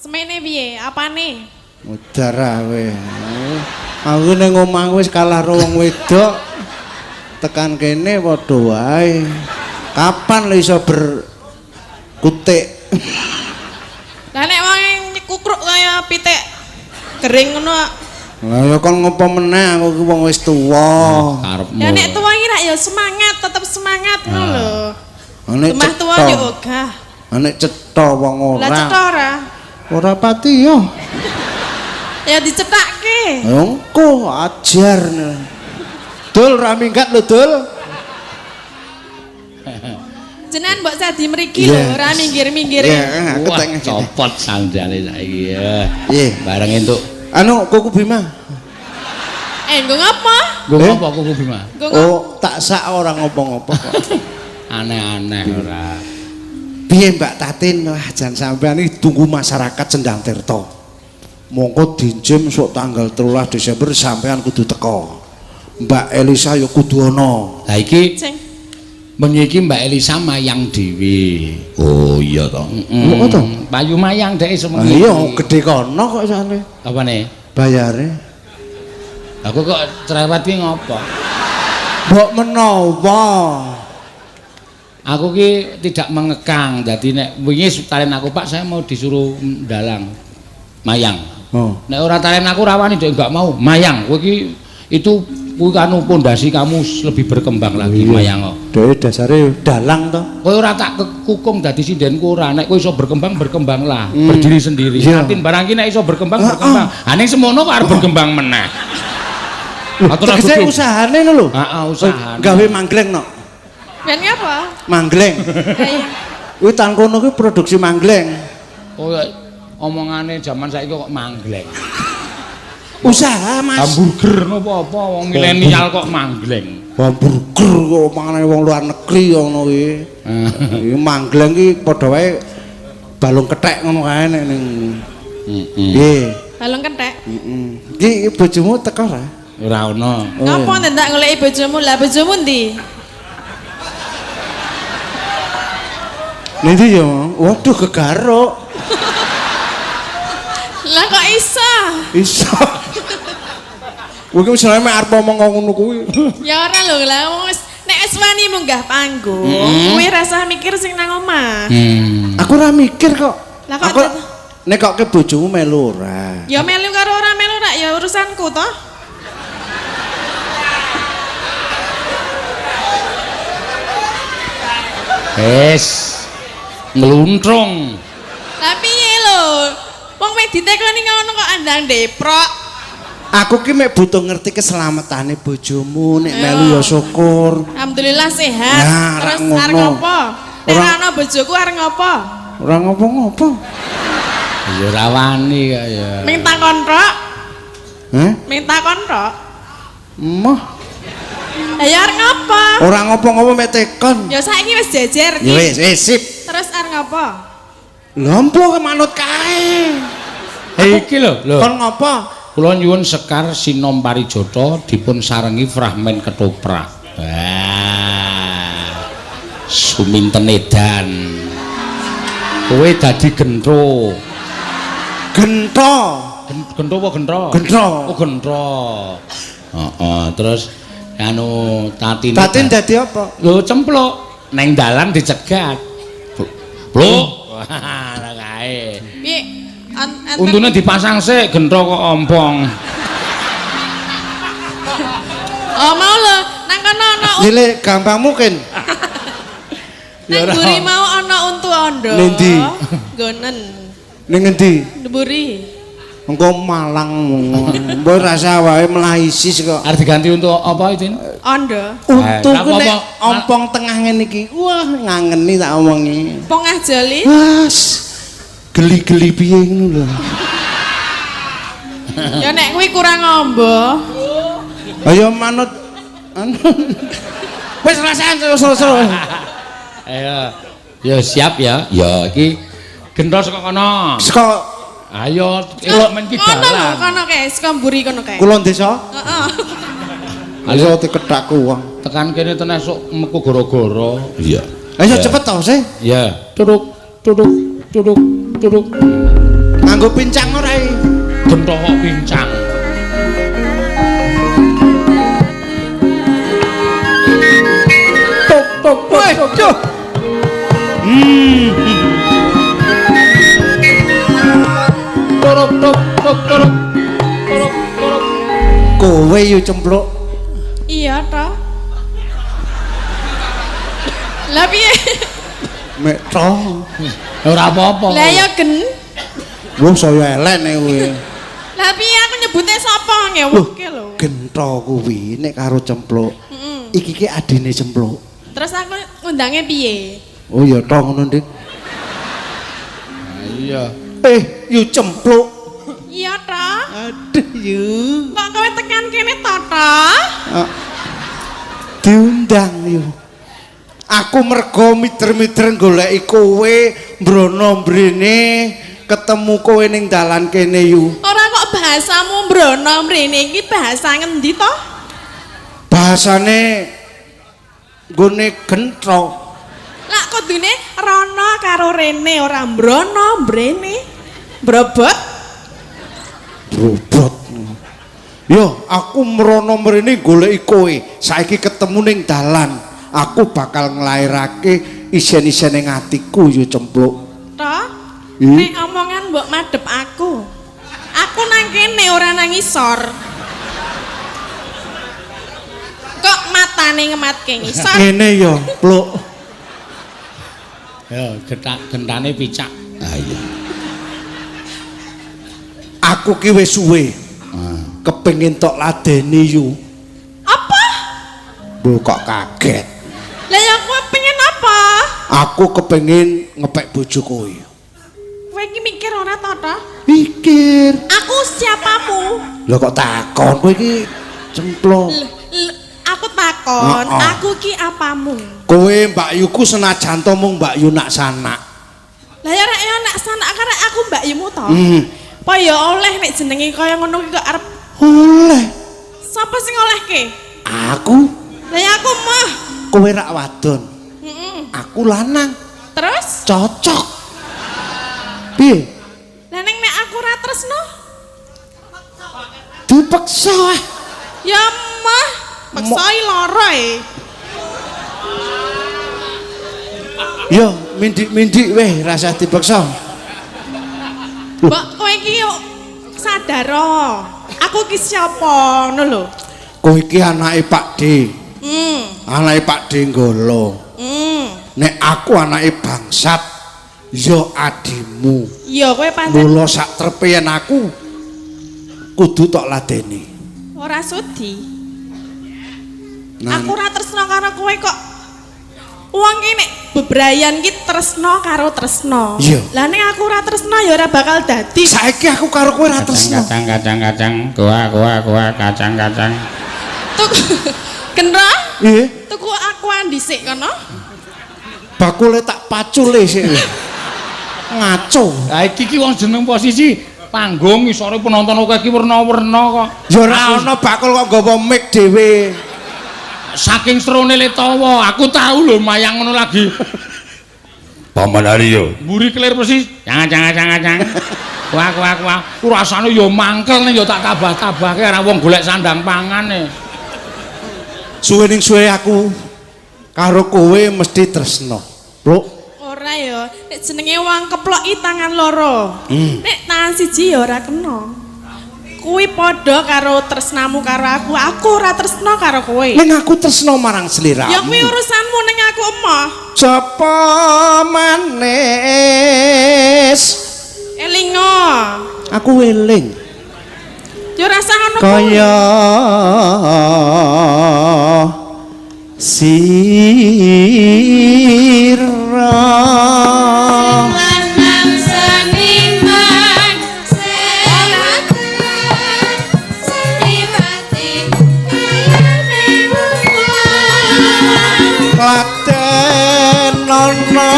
Semene piye? Apane? Modar kowe. Aku ning omah wis kalah karo wong wedok. Tekan kene padha wae. Kapan lho iso berkutik? Lah nek wong kukruk kaya pitik kering ngono. Lah ya kon ngopo meneh aku ki wong wis tuwa. Karepmu. Ya nek tuwa iki rak ya semangat, tetep semangat ngono lho. Nek Lemah tuwa yo ogah. Nek cetha wong Lah ora. Cetha ora? Ora pati yo. Ya dicethake. Engko ajar. Dul ra minggat lho, Dul. Jenengan mbok sadi mriki lho, ora minggir-minggir. Iya, aku Wah, tak ngene. copot sandale saiki ya. Iya. Bareng entuk. Anu kuku Bima. Eh, nggo ngapa? Nggo Eh? ngopo kuku Bima? Nggo ngapa? Oh, tak sak ora ngopo-ngopo kok. Aneh-aneh ora. Piye Mbak Tatin? Wah, jan sampean iki tunggu masyarakat Sendang Tirta. Mongko dinjem sok tanggal 13 Desember sampean kudu teko. Mbak Elisa ya kudu ana. Lah iki Sing bengi iki Mbak Elisa mayang dhewe. Oh iya to. Heeh. Kok to? Payu mayang dhek Ah, semengi. iya, gedhe kono kok sane. Apane? Bayare. Aku kok cerewet ki ngopo? Mbok menawa. Aku ki tidak mengekang. Dadi nek wingi talen aku, Pak, saya mau disuruh dalang mayang. Oh. Nek ora talen aku rawani dhek enggak mau. Mayang kowe ki itu kuwi anu pondasi kamu lebih berkembang lagi mayang kok. Dhewe dasare dalang to. Kowe ora tak kekukung dadi sindenku ora. Nek kowe iso berkembang berkembanglah, berdiri sendiri. Iya. Tatin barang ki nek iso berkembang berkembang. Ha ning semono kok arep berkembang meneh. Atau Tegese usahane ngono lho. Heeh, usahane. Gawe manggleng no. Ben ngapa? Manggleng. Lah iya. Kuwi tang kono kuwi produksi manggleng. Oh, omongane jaman saiki kok manggleng. Usaha, Mas. Hamburger napa apa wong milenial kok manggleng. Hamburger kok mangane wong luar negeri ngono kuwi. Iki manggleng ki padha wae balung kethek ngono kae nek ning. Heeh. Nggih. Balung kethek. Heeh. Iki bojomu teko ora? Ora ono. Oh, Ngapa ndak goleki bojomu? Lah bojomu ndi? Ning ndi ya? Waduh gegaruk. Lah kok iso? Iso. Kowe ki wis mek arep ngomong ngono kuwi. Ya ora lho, lah wong wis nek wis wani munggah panggung, kuwi rasah mikir sing nang omah. Aku ora mikir kok. Lah kok Aku nek kok ke bojomu melu ora. Ya melu karo ora melu rak ya urusanku toh. Wis ngluntrung. Lah piye lho? Wong mek ditekoni ngono kok andang deprok. Aku ki mek butuh ngerti keselamatane bojomu, nek melu ya syukur. Alhamdulillah sehat. Nah, rak Terus ngono. arep ngopo? Nek Ora- ora ana bojoku arep ngopo? Ora ngopo-ngopo. Ya ora wani kok ya. Ming takon tok, Hah? ming takon tok. Emoh. Lah ya arep ngopo? Ora ngopo-ngopo mek tekon. Ya saiki wis jejer Ya iki. wis, wis sip. Terus arep ngopo? Lha empo manut kae. Eh iki lho, lho. Kon ngopo? Kula nyuwun Sekar Sinom Parijata dipun sarengi fragmen ketoprak. Wah. Suminten edan. Kowe dadi gentro. Gento. Gentro apa gentro? Gentro. Oh, gentro. Heeh, terus anu Tatin. Tatin dadi apa? Lho cempluk neng dalan dicegat. Pluk. Wah, lah kae. Piye? Untune dipasang sik gentro kok ompong. Oh mau lho, nang kono ana Lele gampang mungkin. nang mburi mau ana untu ondo. Ning ndi? Nggonen. Ning ngendi? Mburi. Engko Malang. Mbok rasa wae melah ISIS kok. Arep diganti untuk apa itu? Ondo. Untu Eh, ku nek apa-apa. ompong tengah ngene iki. Wah, ngangeni tak omongi. Pongah jali. Wah, geli-geli piye ngono lho. Ya nek kuwi kurang ombo. Ayo manut anu. Wis rasane seru-seru. Ayo. Ya siap ya. Ya iki gentro saka kono. Saka Ayo, men ki Kono lho, dalan. kono kae, saka mburi kono kae. kulon desa. Heeh. Ayo dikethakku wong. Tekan kene tenan esuk meku gara-gara. Iya. Ayo cepet to sih. Ya, tuduk tuduk tuduk tuduk. Nganggo pincang ora iki? Gentha kok pincang. Tok tok tok tok. Torok tok tok torok. Torok torok. Kowe yo cempluk. Iya toh. Lah piye? Mek to. Ora apa-apa. Lah ya gen. Wong saya elek nek kowe. Lah piye aku nyebute sapa ngewuke lho. Gentha kuwi nek karo cempluk. Heeh. Iki ki adine cempluk. Terus aku ngundange piye? Oh ya to ngono, Dik. Iya. Yu cempluk. Iya toh. Aduh, yu. Kok kowe tekan kene to toh? Diundang yu. Aku mergo mider-mider goleki kowe, mbrono mrene, ketemu kowe ning dalan kene yu. Ora kok bahasamu mbrono mrene iki bahasa ngendi toh? Bahasane nggone gentha. Lah kudune rono karo rene ora mbrono mrene. Brobot. Brobot. Yo, aku mrono mrene goleki kowe. Saiki ketemu ning dalan. Aku bakal nglairake isen-isene atiku yo cempluk. Toh? Nek omongan mbok madhep aku. Aku nang kene ora nang ngisor. Kok matane ngematke ngisor? Ngene yo, pluk. Ya, gentane picak. Ah iya. Aku ki wis suwe. Kepengin tok ladeni yu. Apa? Mbok kok kaget. Lah ya kowe pengen apa? Aku kepengin ngepek bojo kowe. Kowe iki mikir ora to, toh? Mikir. Aku siapamu? Lho kok takon kowe iki cemplung. Aku takon, aku ki apamu? Kowe Mbak Yuku senajan to mung Mbak Yu nak sanak. Lah ya rek ya nak sanak karek aku Mbak Yumu to. Apa ya oleh nek jenenge kaya ngono ki kok arep oleh. Sapa sing olehke? Aku. Lah ya aku mah. Kowe rak wadon. Aku lanang. Terus? Cocok. Piye? Lah ning nek aku ora tresno? Dipeksa ah. Ya mah, peksai lara e. Yo, mindik-mindik weh rasah dipeksa. Mbok kowe iki yo sadar. Aku ki sapa ngono lho. Kowe iki anake Pak D. Anake Pak D Nggolo. Nek aku anake Bangsat, yo adimu. Iya kowe pancen. Mula sak trepe yen aku kudu tok ladeni. Ora sudi. Aku ora tresno karo kowe kok. Wong ki nek bebrayan ki tresno karo tresno. Lah nek aku ora tresno ya ora bakal dadi. Saiki aku karo kowe ora tresno. Kacang kacang kacang, goa goa goa kacang kacang. Tuku Kendra? Nggih. Tuku akuan dhisik kono. Bakule tak pacule sik. Ngaco. Lah iki ki wong jeneng posisi panggung ngisore penonton akeh iki werna-werna kok. Ya ora ana bakul kok nggawa mic dhewe. Saking serone letawa, aku tahu lho mayang ngono lagi. Paman Aryo. Mburi kelir persis. Jangan jangan jangan jangan. Wah wah wah. Rasane ya mangkel nih ya tak tabah-tabahke ora wong golek sandang pangane. Suwe ning suwe aku karo kowe mesti tresno. Pluk. Ora ya, nek jenenge wong keploki tangan loro. Nek tangan siji ya ora kena. Kuwi padha karo tresnamu karo aku. Aku ora tresno karo kowe. Ning aku tresno marang sliramu. Ya kuwi urusanmu ning aku emoh. Sapa manis? Elingo. Aku eling. Ya ora usah ngono kuwi. Kaya sira Lanang seniman sewatan seniwati kayane wong Klaten ana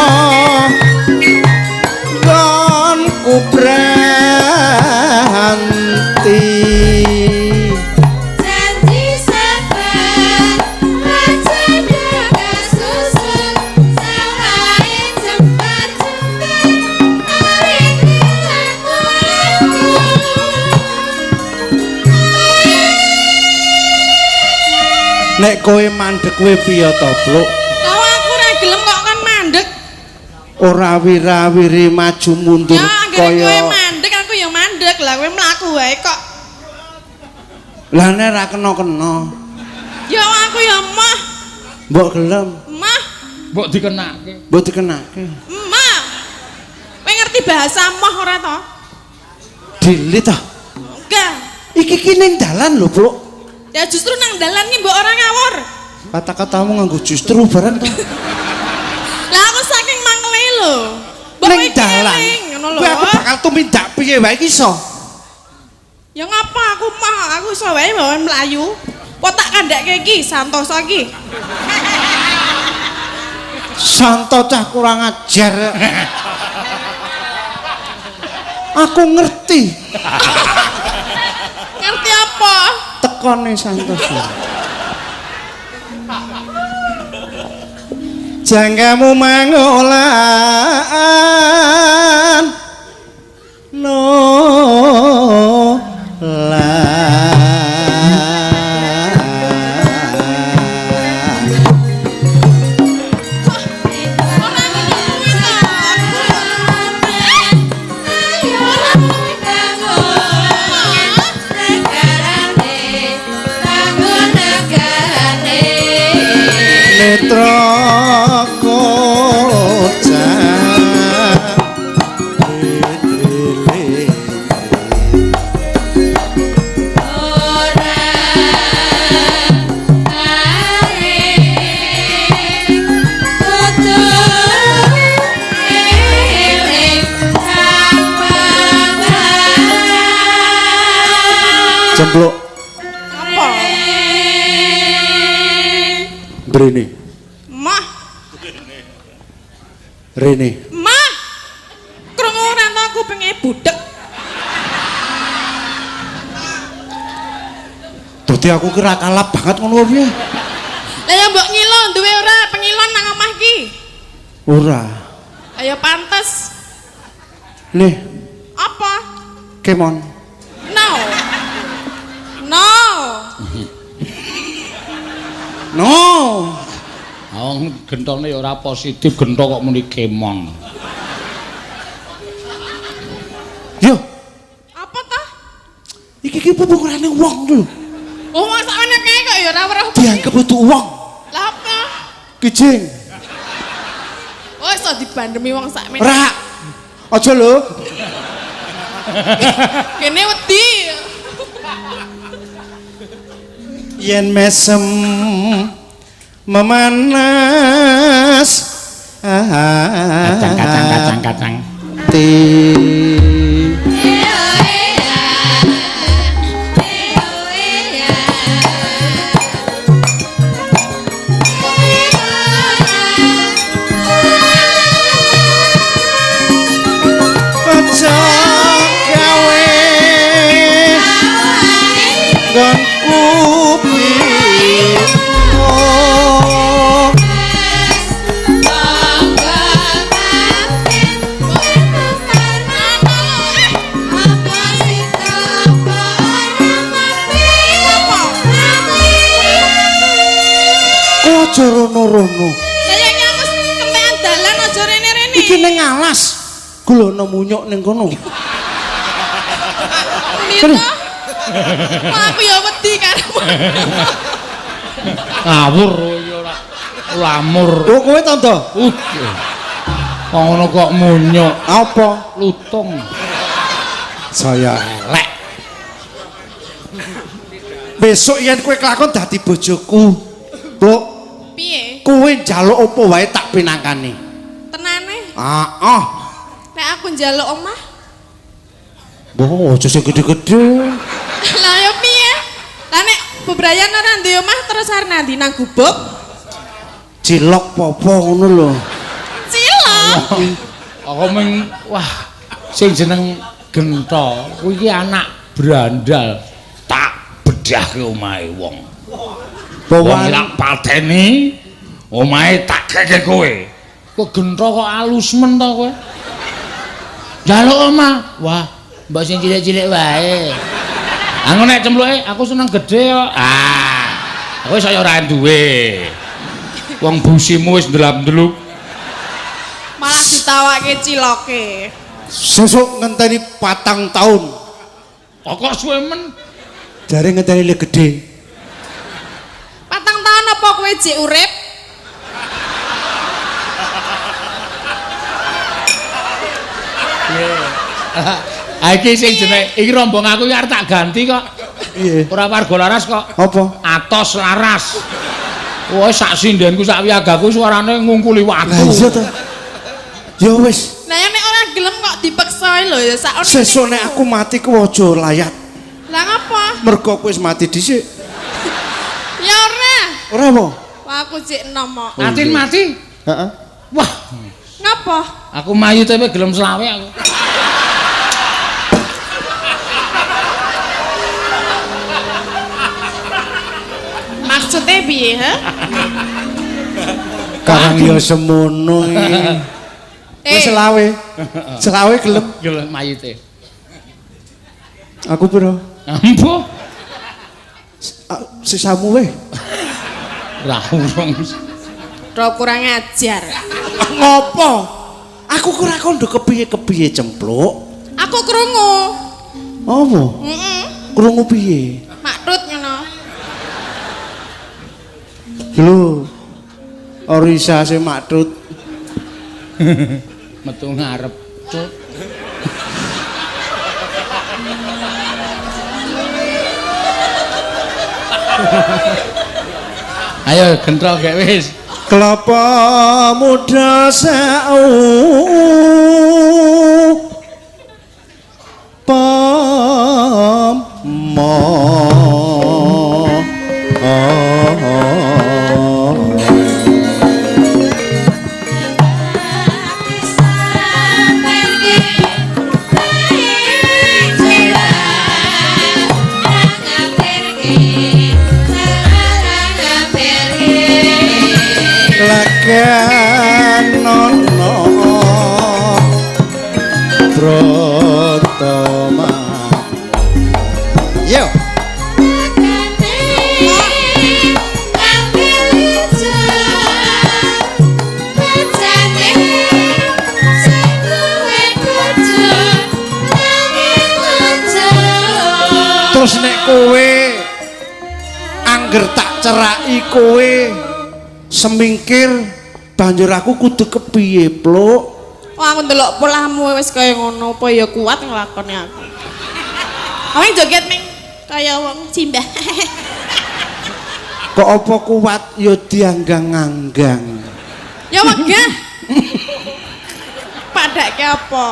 nggonku branti janji sabar aja kasusun salahe Nek kowe mandek kowe piye to, Bluk? Lah aku ora gelem kok kon mandek. Ora wira-wiri maju mundur Ya anggere kowe kaya mandek aku ya mandek. Lah kowe mlaku wae kok. Lah nek ora kena-kena. Ya aku ya moh. Mbok gelem, Moh. Mbok dikenake. mbok dikenake. Moh. Kowe ngerti bahasa moh ora to? Dilit ah. Enggak. Iki ki ning dalan lho, Bluk. Ya justru nang dalan ki mbok ora ngawur. Kata-katamu nganggo justru bareng to. Lah aku saking mangkele lho. Mbok Ning kowe dalan. ngono lho. Kowe aku bakal tumindak piye wae iki iso. Ya ngapa aku mah aku iso wae bawa mlayu. Po tak kandhake iki Santoso iki. Santo cah kurang ajar. Aku ngerti Ngerti apa? tekone Santoso. Jangkamu mangolan no Ora ngono kuwi ta. Netra kocak Jempluk Apa? mrene Mah, rene mah. Krungu ora ta kupinge budhek. Dadi aku kira kalap banget ngono piye? Lah ya mbok ngilo duwe ora pengilon nang omah iki? Ora. Ayo pantes. Nih, Apa? kemon. No. No. No. Wong gentone ya ora positif, gento kok muni kemong. Yo, Apa ta? iki ki pupukurane wong lho. Oh, wong sakmene kae kok ya ora weruh. Dianggep kudu wong. Lah apa? Kijing. Oh, iso dibandemi wong sakmene. Ora. Aja lho. Kene wedi. Yen mesem memanas Kacang kacang kacang kacang. ati. Aja gawe nggonku bingung. Kok aja rono-rono. Lah ya iki aku kentekan dalan aja rene-rene. Iki ning alas. Gulono munyuk ning kono. Ndi to? Kok aku ya wedi karo. Ngawur ya ora lamur. Oh, kowe tandha? Kok ngono kok munyuk Apa? lutung. Saya elek. Besok yen kowe kelakon dadi bojoku. Blok, Piye? kowe njaluk apa wae tak pinangkani. Tenane, Ah, ah. nek aku njaluk omah, Mbah, aja sing gede-gede. lah ya piye? Lah nek bebrayan ora duwe omah terus arep nandi nang gubuk? Cilok popo ngono lho. Cilok. Aku ming wah sing jeneng Gento kuwi iki anak brandal tak bedhahke omahe wong. Wong Bawa lak pateni omahe tak keke kowe. Kok Gento kok alus men to kowe? Njaluk omah. Wah, mbok sing cilik-cilik wae. Aku nek cempluke aku seneng gedhe kok. Ah. Aku saya ora duwe. Wong busimu wis ndelap-ndelup. Malah ditawake ciloke. Sesuk ngenteni 4 tahun. Kok suwe men? Jare ngenteni le gedhe. 4 tahun apa kowe jek urip? Ah iki sing jenenge iki rombong aku iki arep tak ganti kok. Piye? Ora warga laras kok. Apa? Atos laras. Wah sak sindenku sak wiyagaku suarane ngungkuli Lah watu. iya to. Ya wis, Lah ya nek ora gelem kok dipeksa lho ya sak ono. sesuk nek aku mati ku aja layat. Lah ngapa? Mergo kowe wis mati dhisik. Ya ora. Ora apa? Wah aku jek enom kok. Atin mati. Heeh. Wah, Ngapa? aku mayite kowe gelem selawe aku. Maksudnya piye, ha? Karang ya semono iki. Wis selawe. Selawe gelem. Gelem mayite. Aku piro? Empuh. Sisamu weh. Ra urung. Ora kurang ajar. Ngopo? Aku ora kondo kepiye-kepiye cempluk. Aku krungu. Apa? Heeh. Krungu piye? Maktut ngono. Lho. Orisa sing maktut. Metu ngarep. Cut. Ayo gentrok gek wis. Kelapa muda sau pamo. Laganono Brotoma. Yo. Terus nek kowe angger tak ceraki kowe semingkir banjur aku kudu kepiye, Pluk? Wah, aku ndelok polahmu wis kaya ngono, apa ya kuat nglakoni aku. Aku joget ming kaya wong simbah. Kok apa kuat ya dianggang-anggang. Ya wegah. Padake apa?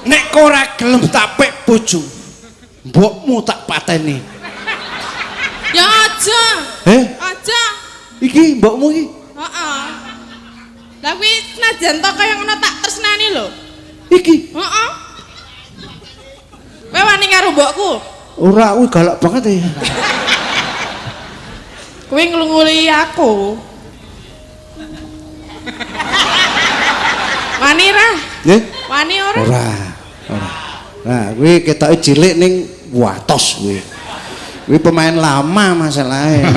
Nek ora gelem tak pek bojo, mbokmu tak pateni. Ya aja. Aja. Iki mbokmu iki? Heeh. Lah kuwi senajan to kaya ngono tak tresnani lho. Iki? Heeh. Kowe wani karo mbokku? Ora, kuwi galak banget ya. Kowe nglunguli aku. Wani ra? Nggih. Wani ora? Ora. Ora. Nah, kuwi ketoke cilik ning watos kuwi. Kuwi pemain lama masalahnya.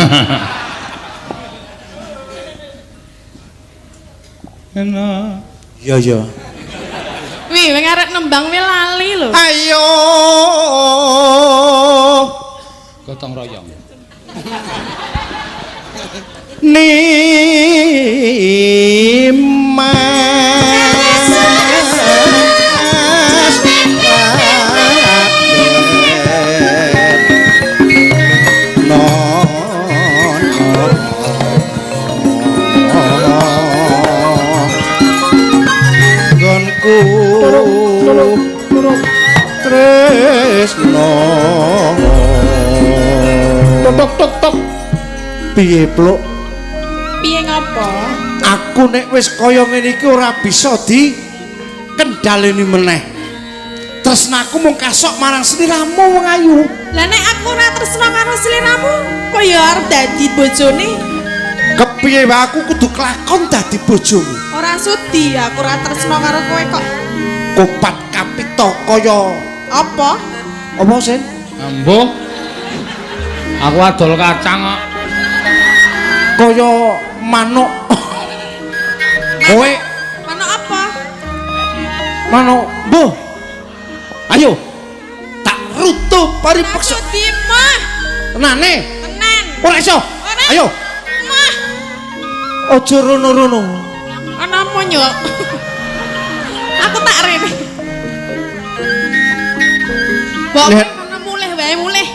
Enak. Iya, iya. Wih, wing arep nembang wi lali lho. Ayo. Gotong royong. Nimas Tresno. Tok tok tok. Piye, Pluk? Piye ngopo? Aku nek wis kaya ngene iki ora bisa di kendhaleni meneh. Tresnaku mung kasok marang sliramu wong ayu. Lah nek aku ora tresno karo sliramu, kok ya arep dadi bojone? Kepiye wae aku kudu kelakon dadi bojomu. Ora sudi aku ora tresno karo kowe kok. Kopat kapita kaya Apa? apa, Sen? Embuh. Aku adol kacang kok. Kaya manuk. Kowe Manuk apa? Manuk, mbuh. Ayo. Tak rutu paripeksa. Aku dimah. Tenane. Tenan. Ora iso. Ora. Ayo. Mah. Aja rono-rono. Ana monyok. Aku tak rene. Mbok kono mulih wae mulih.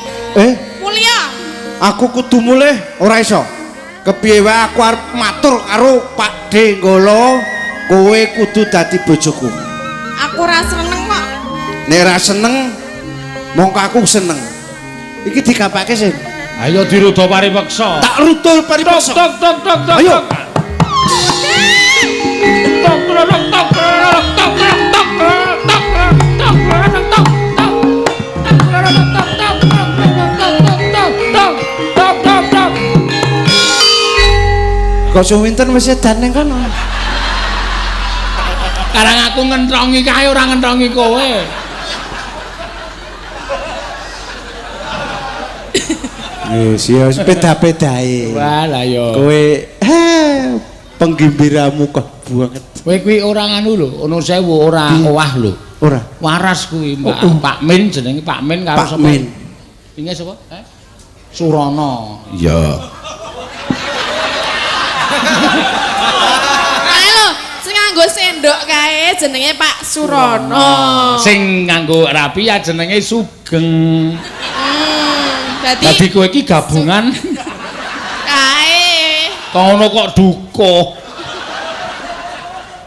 Mulya. Aku kudu mulih ora iso. Kepiye wae aku arep matur karo Pak D Nggolo, kowe kudu dadi bojoku. Aku ora seneng kok. Nek ora seneng, mongko aku seneng. Iki dikapake sih. Ayo dirudo paripeksa. Tak rudo paripeksa. Tok tok tok tok. Ayo. Tok tok tok tok tok tok tok tok tok tok tok tok tok. Kok suwinten wis edan ning kono. Karang aku ngentrongi kae ora ngentrongi kowe. Wis ya beda-bedae. Wah lah ya. Kowe penggembiramu kok banget. Kowe kuwi ora nganu lho, ono sewu ora owah lho. Ora. Waras kuwi Mbak. Pak Min jenenge Pak Min karo sapa? Pak Min. Inge sapa? Eh? Surana. Iya. Kae lho, sing nganggo sendok kae jenenge Pak Surana. Sing nganggo rapi ya jenenge Sugeng. Dadi kowe iki gabungan kae. Kono kok dukuh.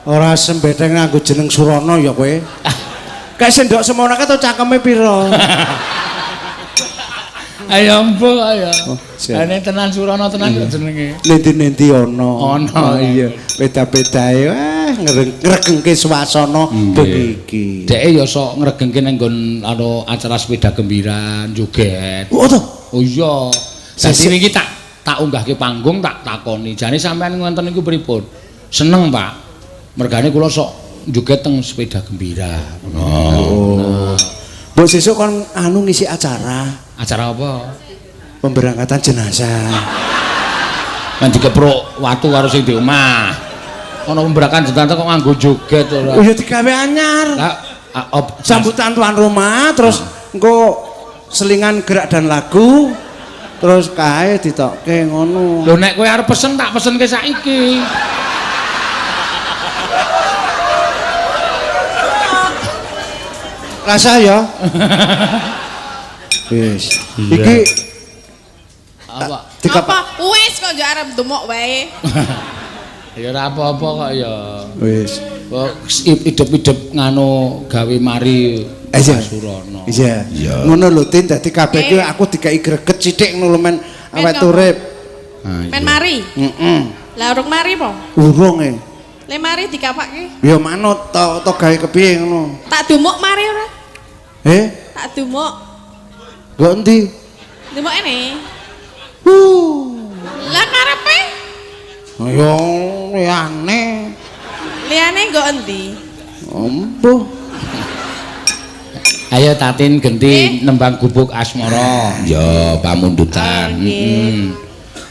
Ora sembedeng nganggo jeneng Surana ya kowe. Kae sendok semono kae to cangkeme pira? Ayo mbuh ayo. Ane tenan Surana tenan kok jenenge. Nendi-nendi ana. Ana iya. Beda-bedae wah ngregengke swasana bengi iki. Dheke ya sok ngregengke nang nggon anu acara sepeda gembira joget. Oh to. Oh iya. Dadi wingi tak unggahke panggung tak takoni. Jane sampean ngoten niku pripun? Seneng, Pak. Mergane kula sok joget teng sepeda gembira. Oh. Mbok sesuk kon anu ngisi acara. Acara apa? Pemberangkatan jenazah. Kan dikepruk watu karo sing di omah. Ana pemberangkatan jenazah kok nganggo joget ora. Oh ya digawe anyar. Lah sambutan tuan rumah terus engko selingan gerak dan lagu terus kae ditokke ngono. Lho nek kowe arep pesen tak pesenke saiki. Rasa ya. Wis. Iki apa? Apa? Wis kok yo arep ndemok wae. Ya ora apa-apa kok ya. Wis. Kok idep-idep nganu gawe mari Surana. Iya. Ngono lho Tin, dadi kabeh iki aku dikai greget sithik ngono lho men awet urip. Men mari. Heeh. Lah urung mari po? Urung e. Le mari dikapake. Ya manut to gawe kepiye ngono. Tak dumuk mari ora? Eh? Tak dumuk. Nggo endi? Dumuk ene. Lah karepe? Ya liyane. Liyane nggo endi? Embuh. Ayo Tatin genti nembang gubuk asmara. Ya pamundutan. Heeh.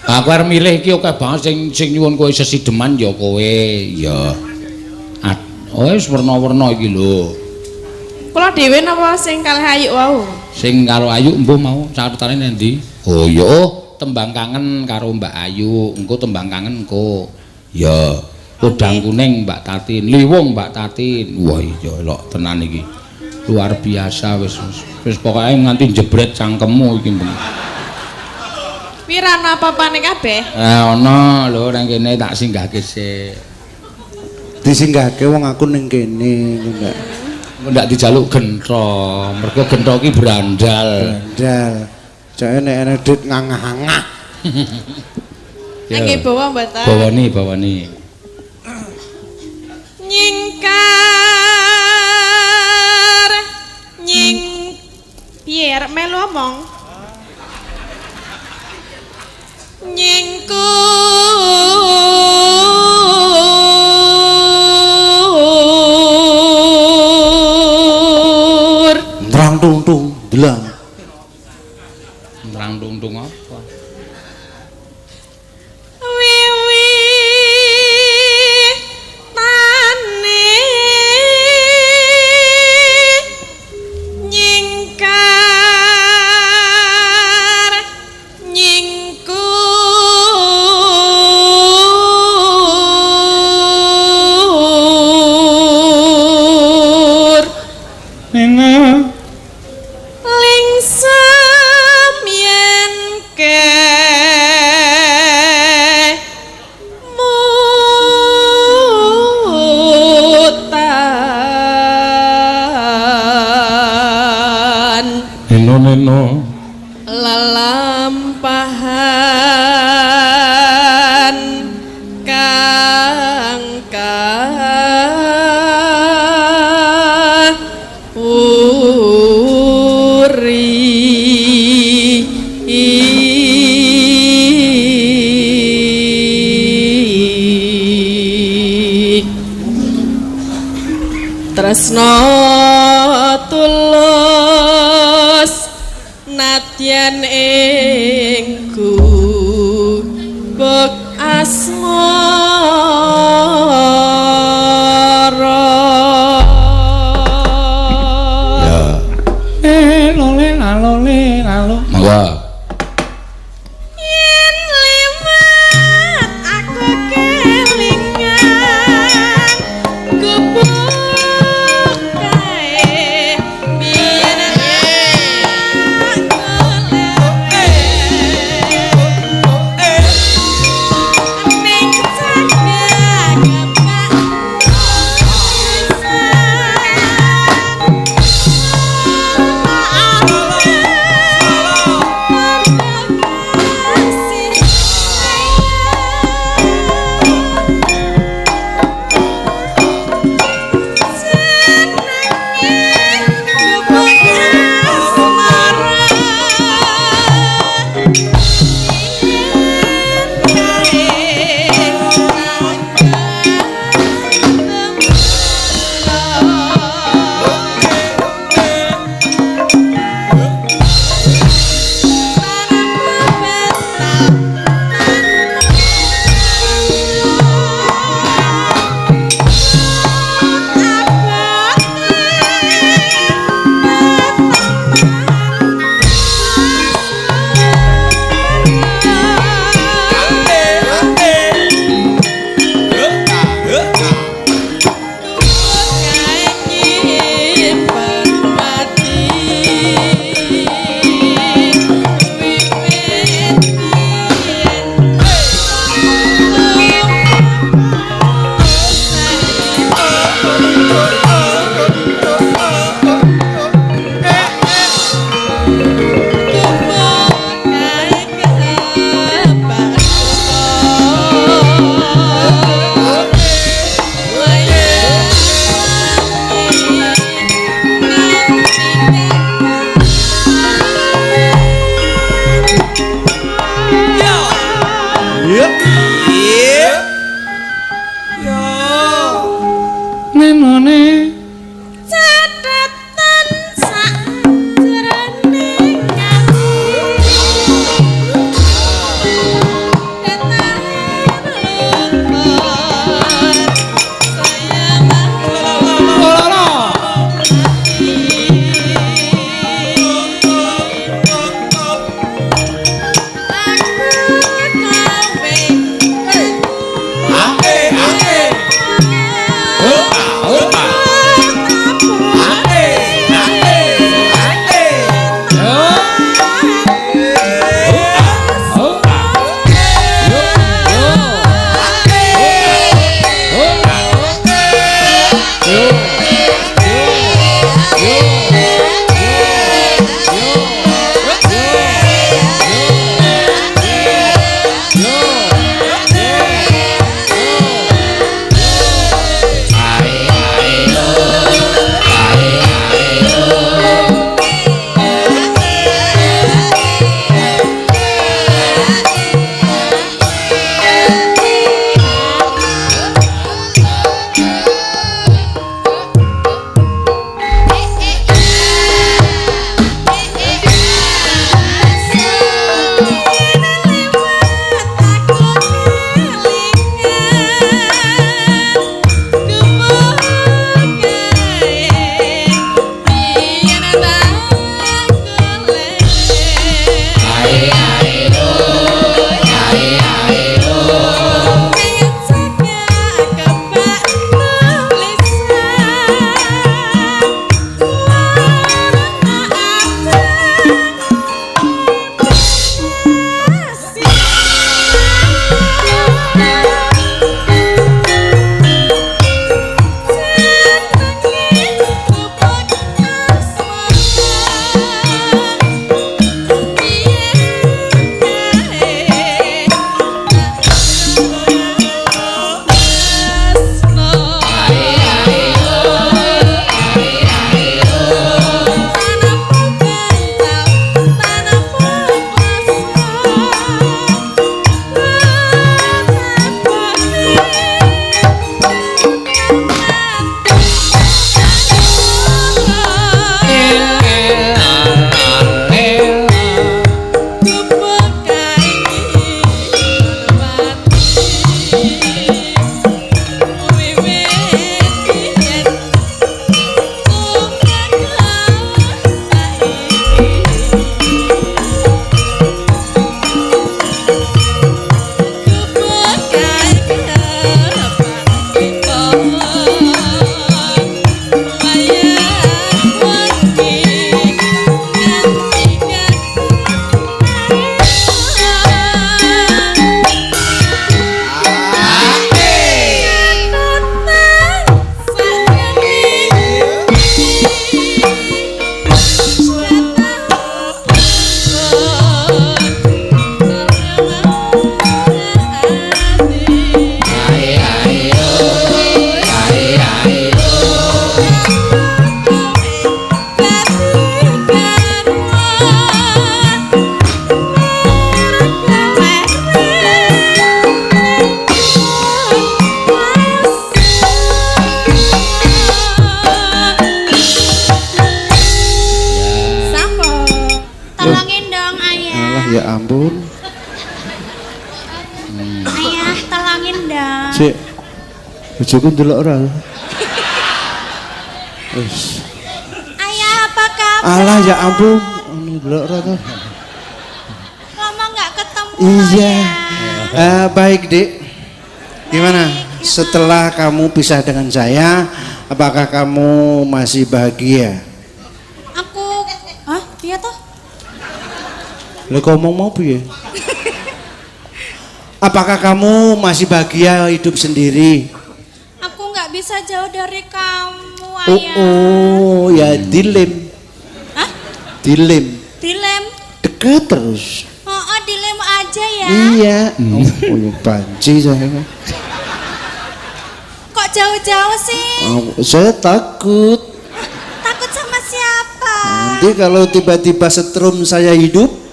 Aku arep milih iki akeh banget sing nyuwun kowe sesideman ya kowe. Ya. Oh wis werna-werna iki lho. Kula dhewe napa sing kalih Ayu wau? Sing karo Ayu mbuh mau catetane nendi? Oh iya, oh, tembang kangen karo Mbak Ayu, engko tembang kangen engko. Ya. Podang kuning Mbak Tatin, liwung Mbak Tatin. Wah iya elok tenan iki. Luar biasa wis wis pokoke nganti jebret cangkemmu iki. Pira ana apa-apane kabeh? Ana lho nang kene tak singgahke sik. Disinggahke wong aku ning kene enggak. Ndak dijaluk gentho, mergo gentho ki brandal. Brandal. Jake nek ana dit ngangah-angah. Nggih bawa mboten? Bawane, bawane. Nyingkar nying piye arep melu omong? Nyingkur ndrang tung tung delang. Tresno tulus nadyan ing gubuk asmara. Ya. Lole lalole lalo. Monggo. Yen liwat aku kelingan gubuk kae biyen aku ning Ya ampun. Ayah, tolongin dong. Sik. Bojoku ndelok ora? Wis. Ayah, apa kabar? Alah ya ampun, ndelok ora to? Lama nggak ketemu. Iya. Ya. Baik, Dik. Gimana? Baik. Setelah kamu pisah dengan saya, apakah kamu masih bahagia? Aku, hah? Iya toh? Lah ngomong mau piye? Apakah kamu masih bahagia hidup sendiri? Aku nggak bisa jauh dari kamu, Oh, ayah. oh ya dilem. Hah? Dilem. Dilem? Deket terus. Oh, oh, dilem aja ya. Iya. Oh, oh, banci saya. Kok jauh-jauh sih? Oh, saya takut. Takut sama siapa? Nanti kalau tiba-tiba setrum saya hidup,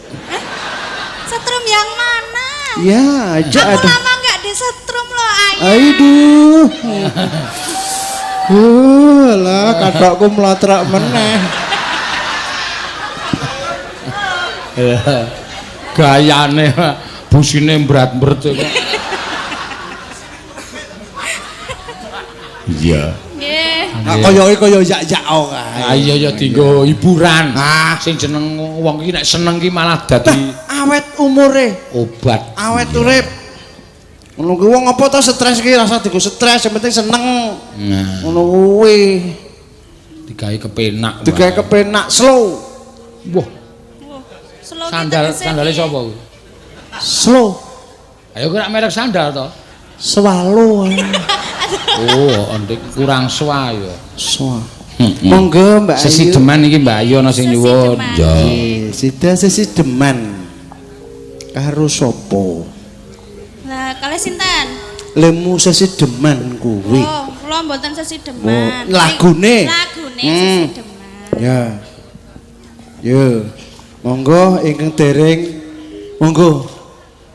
Setrum yang mana? ya aja Aku ada. lama nggak disetrum loh, ayah. Aduh. Lah kathokku mlatrak meneh. Gayane busine mbrat-mbret kok. Iya. Nggih. Ah, koyoke koyo yak-yak kae. Ah iya ya dienggo hiburan. Ah. Sing jeneng wong iki nek seneng ki malah dadi Awet umure, obat. awet urip. Ngono kuwi wong apa to stres ki rasa digo stres, yang penting seneng. Nah, Ngono kuwi. digawe kepenak. Digawe kepenak slow. Wah, Slow ki sandal tegese sandale piye? sapa kuwi? Slow. Ayo kira merek sandal to. Swallow. Oh, entik kurang swa ya. Swa. Monggo Mbak Ayu. Sesideman iki Mbak Ayu ana sing nyuwun. Sesideman. Ya. Nggih, sida sesideman. Karo sapa? Lah, kalih sinten? Lemu sesideman kuwi. Oh, kula mboten sesideman. Oh, lagune. Lagune sesideman. Ya. Yo. Monggo ingkang dereng monggo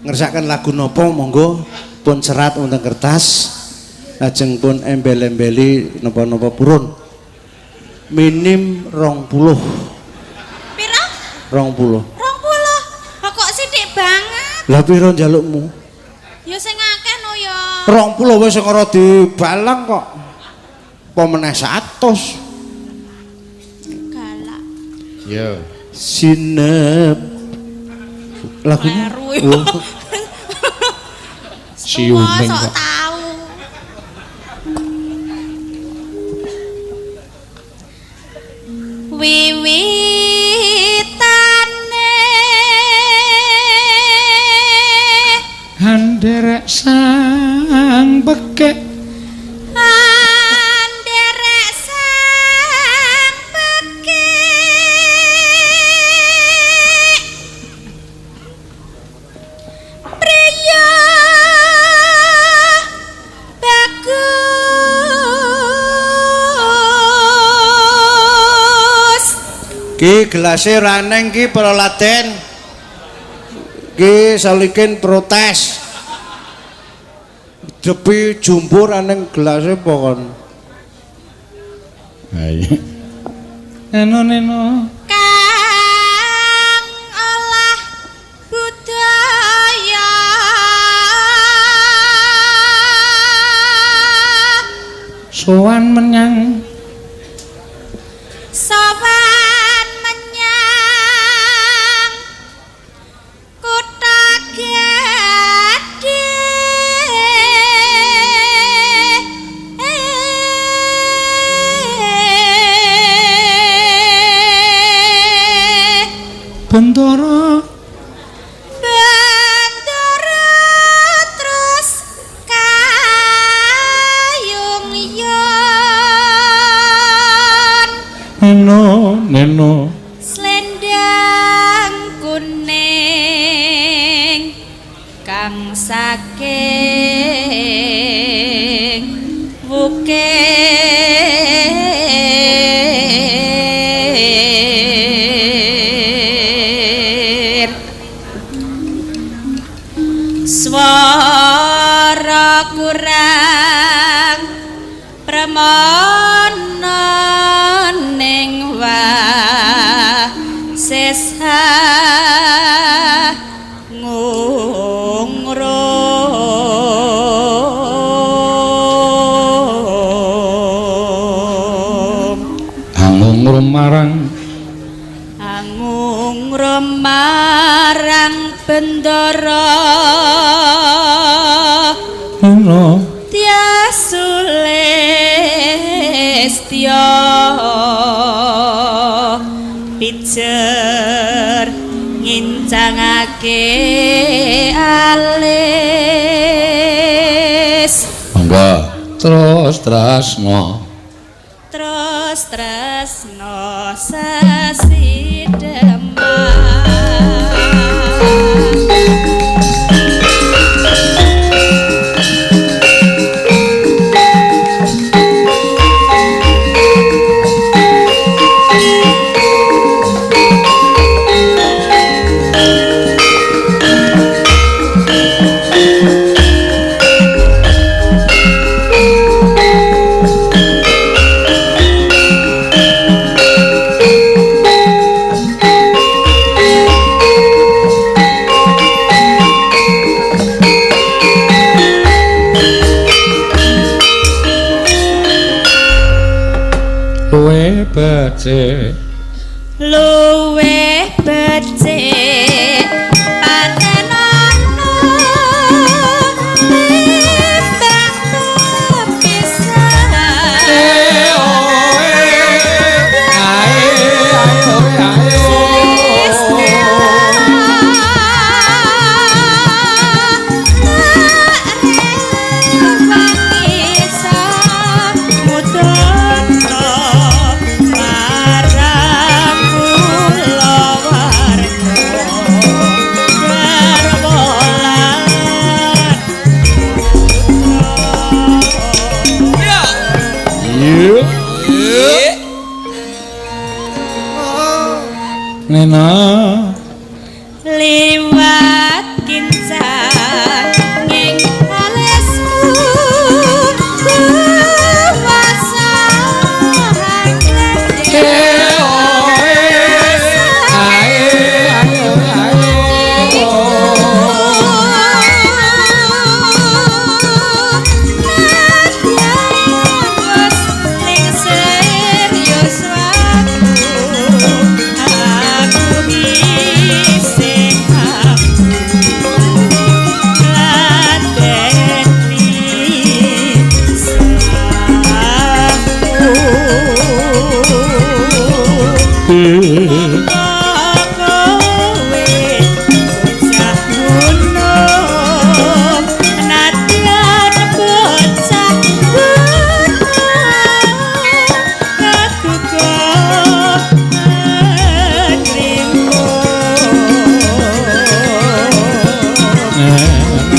ngersakaken lagu napa monggo pun serat wonten kertas lajeng pun embel-embeli napa-napa purun. Minim 20. Pira? 20. 20. Lah kok sithik banget? Lah pira njalukmu? Ya sing akeh no ya. 20 wis ora dibalang kok. Apa meneh 100? Galak. Yo. Sinep. Lagunya. Kleru. Oh. Siuning Tua, sok kok. tahu. Wiwitane Handerek sang pekek anderek sang pekik priya bagus. Ki gelase ora neng ki para laden. Ki salikin protes. Jepi jumpur aneng gelase apa kon? Ayo. Neno neno. Kang olah budaya Sowan menyang sowan menyang kutha gedhe Bentara Bentara terus kayung yon neno neno slendang kuning kang saking wukir swara kurang premana ning wasesa Angung marang Angung marang bendara ana Tiasulestya pijer ngincangake alis. Monggo. Terus tresna terus tresno sasideman. Luwe becik Luwih becik patenana timbang tepisan. Nena Liwat kincang ing alisku kuwasa.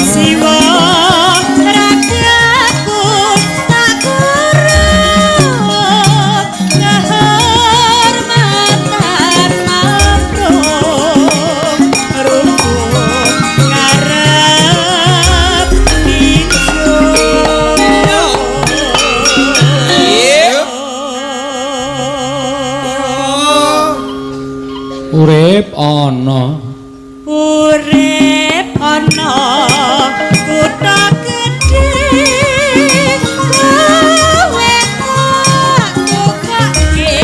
Siwa ragaku tak kurut kehormatan mamrung rukun ngarep pinjung. Urip ana Urip ana kutha gedhe kowe tak tukake.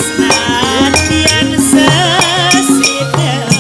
Senadyan sesidem.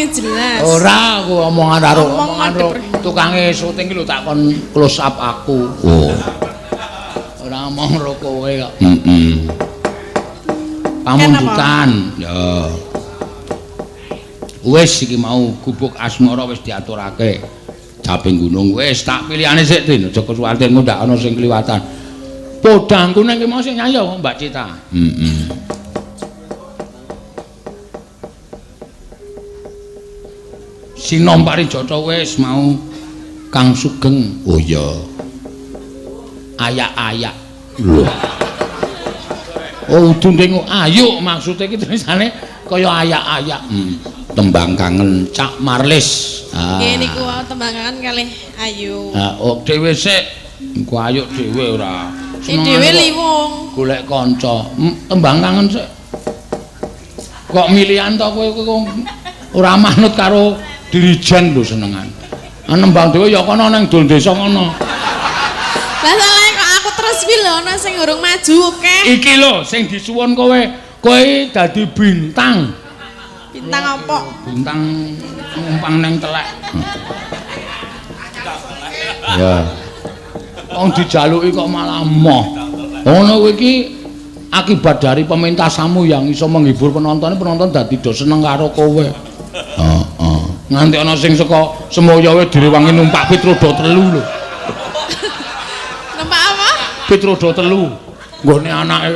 Jelas. Ora aku omongan karo omongan tukange syuting ki lho tak kon close up aku. Oh. Ora omong karo kowe kok. Heeh. Pamundutan. Ya. Wis iki mau gubuk asmara wis diaturake. Caping gunung wis tak pilihane sik Tin, aja kesuwatir engko ndak ana sing kliwatan. Podang kuning ki mau sing nyanyi Mbak Cita. Heeh. Sinom Parijata wis mau Kang Sugeng. Oh iya. Ayak-ayak. Lho. Oh udu ning ayo maksude iki tulisane kaya ayak-ayak. Tembang kangen Cak Marlis. Ah. Nggih niku wau tembang kangen kalih Ayu. Ha, oh dhewe sik. Engko ayo dhewe ora. Dhewe liwung. Golek kanca. Tembang kangen sik. Kok milihan to kowe kok ora manut karo dirijen lho senengan. Nembang dhewe ya kono nang dol desa kono. Lah salahe kok aku terus kuwi lho ana sing urung maju akeh. Iki lho sing disuwun kowe, kowe dadi bintang. Bintang apa? Bintang numpang nang telek. Ya. Wong dijaluki kok malah moh. Ngono kuwi iki akibat dari pementasanmu yang iso menghibur penonton, penonton dadi do seneng karo kowe. Heeh. Nganti ana sing saka Semoyo wae direwangi numpak Pitrodo 3 lho. Numpak apa? Pitrodo 3. Nggone anake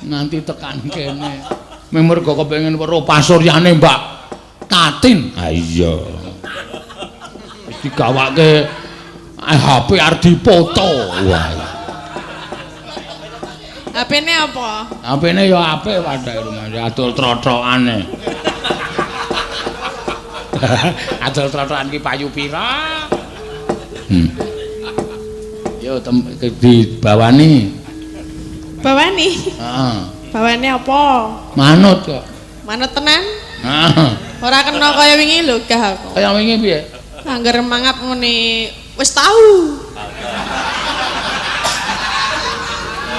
nganti tekan kene. Mergo kepengin weruh pasuryane Mbak Tatin. Ha iya. Wis digawake HP arep dipoto. Wah. HP-ne apa? HP-ne ya apik padhae rumah adol trothokane. Adol trothokan ki payu pira? Yo dibawani. Bawani? Heeh. Bawane apa? Manut kok. Manut tenan? Heeh. Ora kena kaya wingi lho gah aku. Kaya wingi piye? Angger mangap ngene wis tau.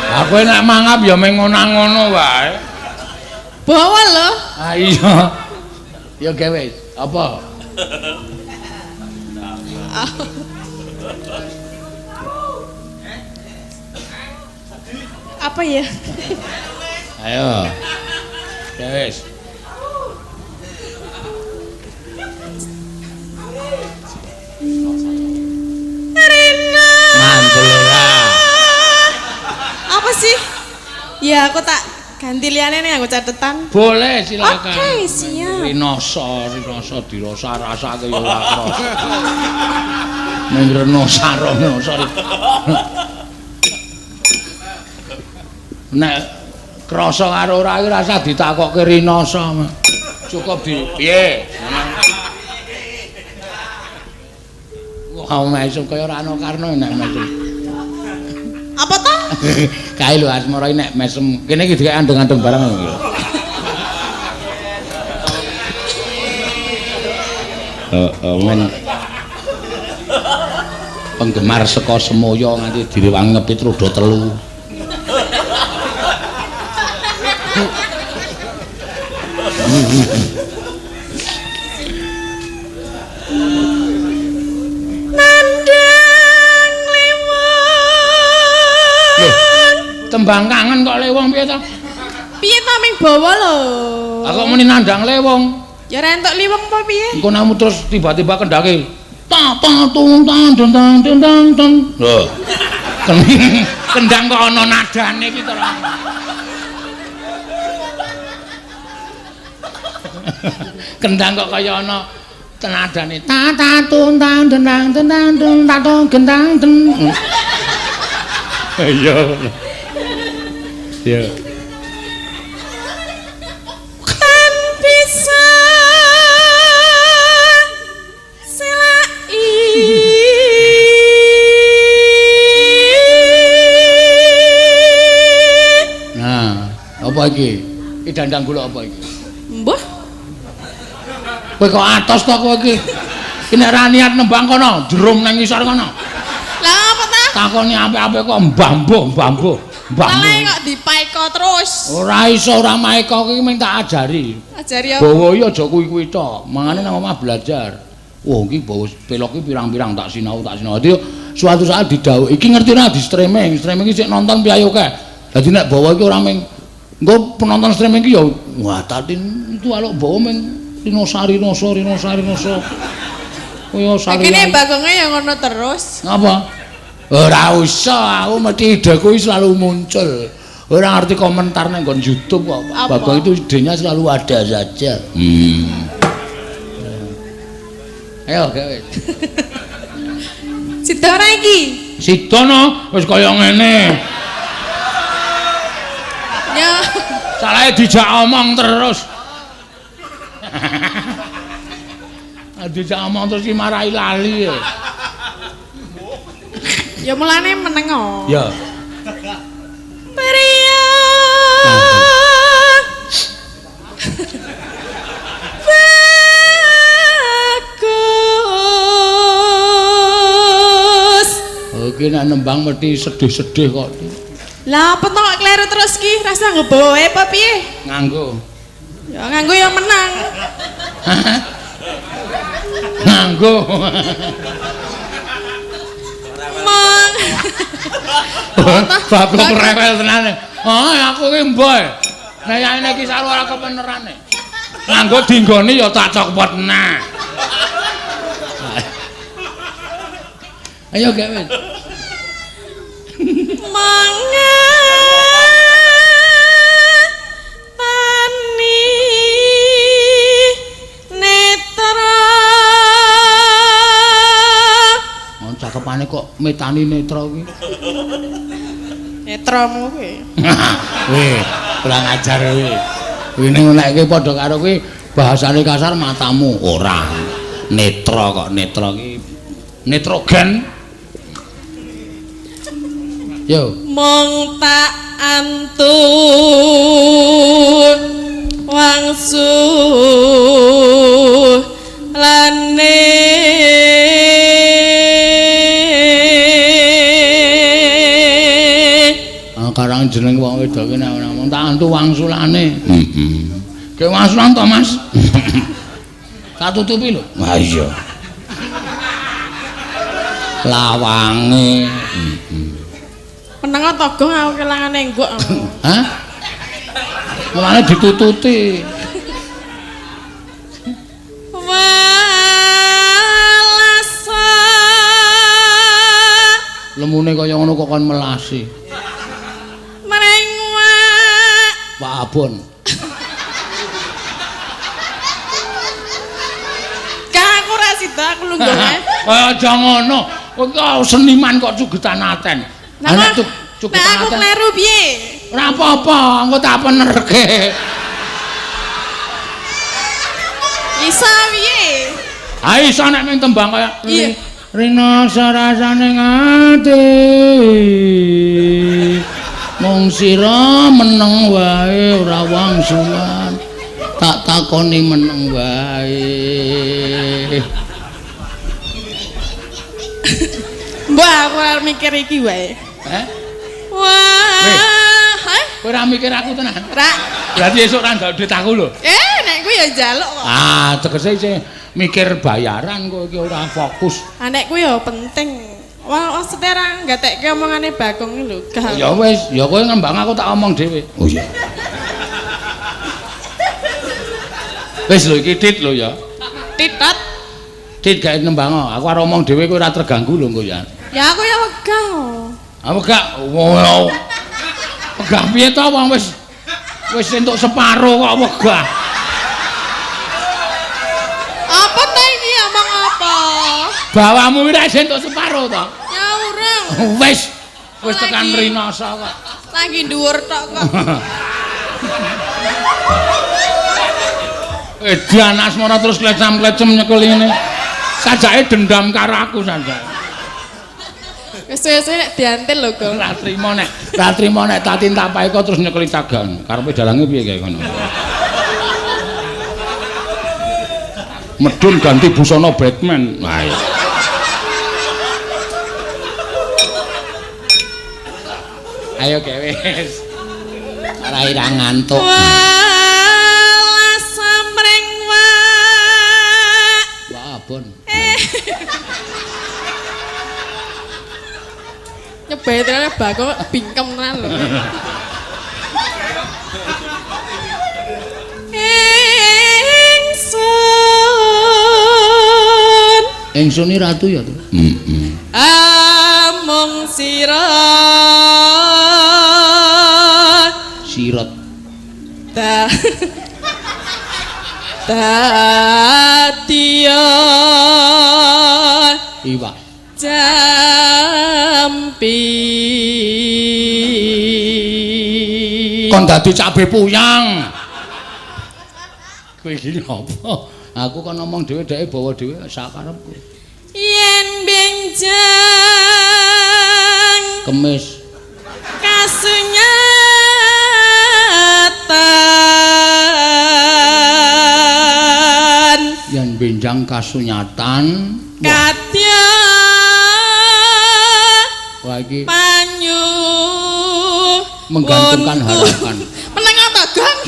Aku nek mangap ya meng ngono-ngono wae. Bawa lho. Ah iya. Ya gawe apa? Apa ya? Ayo. Ya wis. Rina. Mantul ora. Apa sih? Ya aku tak ganti liyane nih aku catetan. Boleh silakan. Oke, siap. Rinoso, rinoso dirasa rasake ya ora krasa. Ning renosa renosa. Nek krasa karo ora iki rasah ditakokke rinoso. Cukup di piye? Wah, mesum kaya ora ana karno nek mesum. Apa ta? Kae lho asmara nek mesem. Kene iki dikek andeng-andeng barang lho. Heeh, men. Penggemar saka Semoyo nganti direwangi ngepit roda 3. Nandang lewang. Tembang kangen kok lewong piye ta? Piye to ming bawa lho? Lah kok muni nandang lewong? Ya ora entuk liweng apa piye? Engko namu terus tiba-tiba kendake ta ta tung tang deng tang deng tang deng. Lho. Kendang kok ana nadane iki to. Kendang kok kaya ana nadane ta ta tung tang deng tang deng tang deng ta tung gendang deng. Iya. Iya. Kan bisa selai. Nah, apa iki? Iki dandang gula apa iki? Mbah. Kowe kok atos to kowe iki? Iki nek ra niat nembang kono, jerum nang ngisor kono. Lah apa ta? Takoni apik-apik kok mbah-mbuh, mbah-mbuh, mbah-mbuh. Malah kok dipaeka terus. Ora iso ora maeka iki mung tak ajari. Ajari apa? Bawa iki aja kuwi-kuwi tok. Mangane nang omah belajar. Wah, iki bawa pelok iki pirang-pirang tak sinau, tak sinau. Dadi suatu saat didhawuhi, iki ngerti ora di streaming, streaming iki sik nonton piye akeh. Dadi nek bawa iki ora mung engko penonton streaming iki ya wah Tatin itu aluk bawa mung Rinosa Rinosa Rinosa Rinosa. Kaya sari. Kene bagonge ya ngono terus. Ngapa? Ora usah, aku mesti ideku selalu muncul. Ora ngerti komentar nang nggon YouTube kok. Bagong itu idenya selalu ada saja. Ayo gawe. Sida ora iki? Sida no, wis kaya ngene. Ya. Salahe dijak omong terus. Dijak omong terus iki marai lali. Ya mulane meneng kok. Ya. Priya. Bagus. Oke nek nembang mesti sedih-sedih kok. Lah apa to kok kleru terus ki? Rasa nggo bawa wae apa piye? Nganggo. Ya nganggo ya menang. Nganggo. Mong. Bapak rewel tenan. Oh, aku ki mboy. Nek yane iki saru ora kepenerane. Nganggo dinggoni ya tak copot nah. Ayo gawe. Mangan tani netra. Oh, cakepane kok metani netra kuwi. Netramu kuwi. Weh, kurang ajar kuwi. Kuwi ning nek kowe padha karo kuwi bahasane kasar matamu ora. Netra kok netra ki nitrogen. Yo. Mong tak antun wangsu lane. Karang jeneng wong wedok ki nek ora mung tak antu wangsulane. Heeh. Ke wangsulan to, Mas? Tak tutupi lho. Ha iya. Lawange. Heeh. Meneng to Gong aku kelangane enggok. Hah? Mulane ditututi. Walasa. Lemune kaya ngono kok kon melasi. Pak Abon. Kang aku ora sida aku lungguh ae. Aja ngono. Kowe kok seniman kok cugetan aten. Lah nek aku kleru piye? Ora apa-apa, engko tak penerke. Iso piye? Ha iso nek ming tembang kaya iya. Rina sarasane ati. Mung sira meneng wae ora wangsulan. Tak takoni meneng wae. Mbah aku ora mikir iki wae. Heh? Wah, heh? Kowe ora mikir aku tenan? Ora. Berarti esuk ora njaluk duit aku lho. Eh, nek kuwi ya njaluk kok. Ah, tegese isih mikir bayaran kowe iki ora fokus. Ah, nek kuwi ya penting. Wah, maksudnya ora nggatekke omongane Bagong lho. Ya wis, ya kowe ngembang aku tak omong dhewe. Oh iya. Wis lho iki tit lho ya. Titot. Tit gawe nembang. Aku arep omong dhewe kowe ora terganggu lho engko ya. Ya aku ya wegah. Aku gak wegah piye to wong wis wis entuk separo kok wegah. Apa ta iki omong apa? Bawamu ora entuk separo to? Ya urung. Wis wis tekan rinasa kok. Lagi dhuwur tok kok. Edan asmara terus klecam-klecem nyekel ngene. Sajake dendam karo aku sajake. Wis suwe-suwe nek diantil lho, Gong. Ora trimo nek, ora trimo nek Tatin Tapaeka terus nyekeli cagan. Karepe dalange piye kae ngono. Medun ganti busana Batman. Wah. Iya. Ayo gawe wis. Ora ira ngantuk. Walah samreng wak. Wah, abon. Nyebetrane Bagong bingkem tenan lho. Ingsun. Ingsun iki ratu ya to? Heeh. Amung sira. Sirat. Ta. Dadiya. Iwak. Jampi. Kon dadi cabe puyang. Kowe iki apa? Aku kon ngomong dhewe dheke bawa dhewe sakarepku. Yen benjang kemis kasunyatan yen benjang kasunyatan kadya wah iki panyu menggantungkan harapan. Meneng apa, Gang?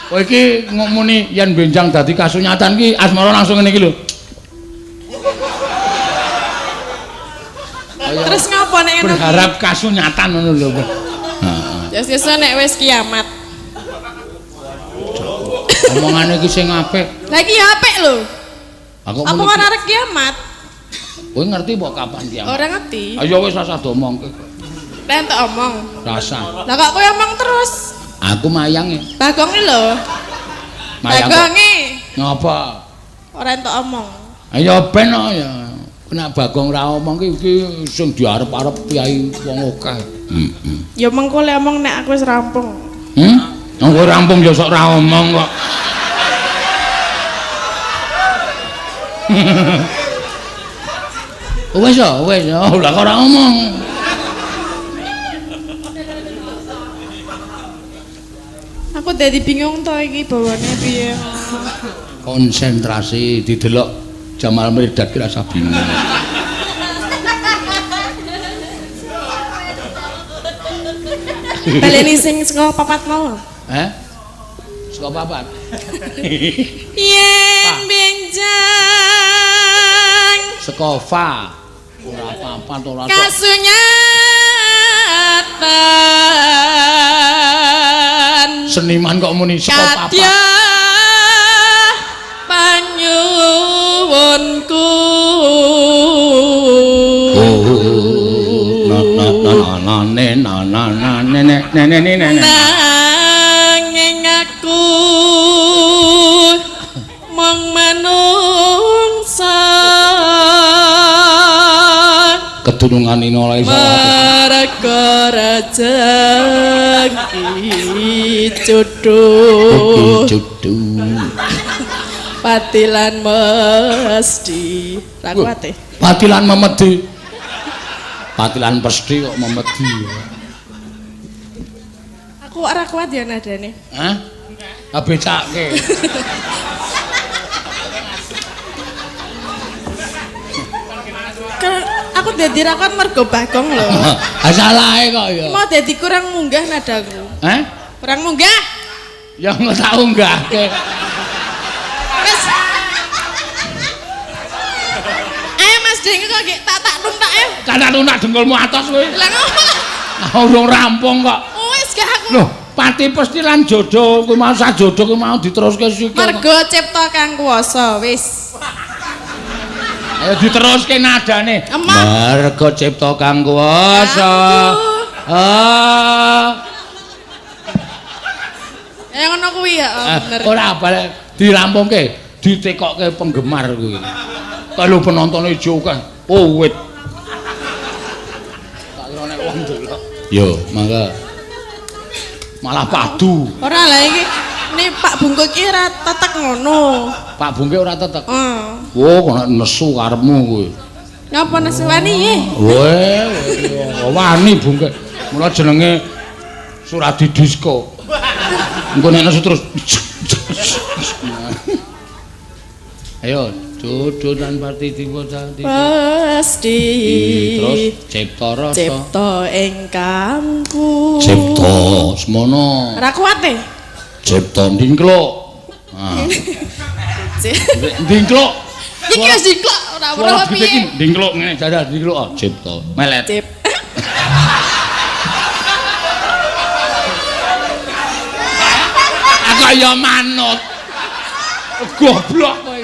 Kowe iki ngomuni yen benjang dadi kasunyatan ki asmara langsung ngene iki lho. Terus ngapa nek ngono? Berharap kasunyatan ngono lho. Heeh. Ya sesuk nek wis kiamat. Omongane iki sing apik. Lah iki ya apik lho. Aku apa ora arep kiamat? Kowe ngerti apa kapan kiamat? Ora ngerti. Ayo wis rasah diomongke. Lah entuk omong. Rasah. Lah kok kowe omong terus? Aku mayang e. Bagonge lho. Mayang. Bagonge. Ngapa? Ora entuk omong. Ayo ben ya. Nek Bagong ora omong ki iki sing diarep-arep piyai wong akeh. Heeh. Ya mengko le omong nek aku wis rampung. Wong kowe rampung ya sok ora omong kok. Wis ya, wis. Lah kok ora omong. Aku dadi bingung to iki bawane piye. Konsentrasi didelok Jamal Mirdad ki rasa bingung. Baleni sing saka papat mau. Heh? Saka papat. Yen benjang saka fa. Ora papat ora kasunyatan. Seniman kok muni saka papat. Kadya panyuwunku. Oh, na na na na ne na na na ne ne ne ne ne ne. Nanging aku mung manungsa. Kedunungan inola iso merga rejeki jodoh. Patilan mesti ra kuwate. Patilan memedi. Patilan pesti kok memedi. Aku ora kuat ya nadane. Hah? Becake. Aku dadi ra kuat mergo Bagong lho. Ha salahe kok ya. Mau dadi kurang munggah nadaku. Hah? Kurang munggah. Ya engko tak unggahke. Wis. Ayo Mas Deng kok gek tak tuntak ayo. Tak tuntak dengkulmu atos kowe. Lah ngopo? Urung rampung kok. Wis gak aku. Loh, Pati pesti lan jodoh kuwi mau sajodoh kuwi mau diteruske sikil. Mergo cipta kang kuwasa wis. Ayo diteruske nadane. Emah. Mergo cipta kang kuwasa. Ah. Ya ngono kuwi ya, bener. Ora balik dirampungke, ditekokke penggemar kuwi. Kalau penontone ijo akeh, oh wit. Tak kira nek wong delok. Yo, mangga. Malah padu. Ora lah iki. Ini Pak Bungkuk iki ora tetek ngono. Pak Bungkuk ora tetek. Heeh. Oh, kok nesu karepmu kuwi. Ngapa nesu wani nggih? Weh, wani Bungkuk. Mula jenenge Suradi Disco. Engko nek nesu terus. Ayo, jodoh lan pati diwocah. Pasti. Terus cipta rasa. Cipta ingkangku. Cipta semono. Ora kuat e. Cipta ndingkluk. Ah. Ndingkluk. Iki wis ndingkluk ora ora piye. Ndingkluk ngene jajal ndingkluk ah cipta. Melet. Cip. Aku ya manut. Goblok kowe.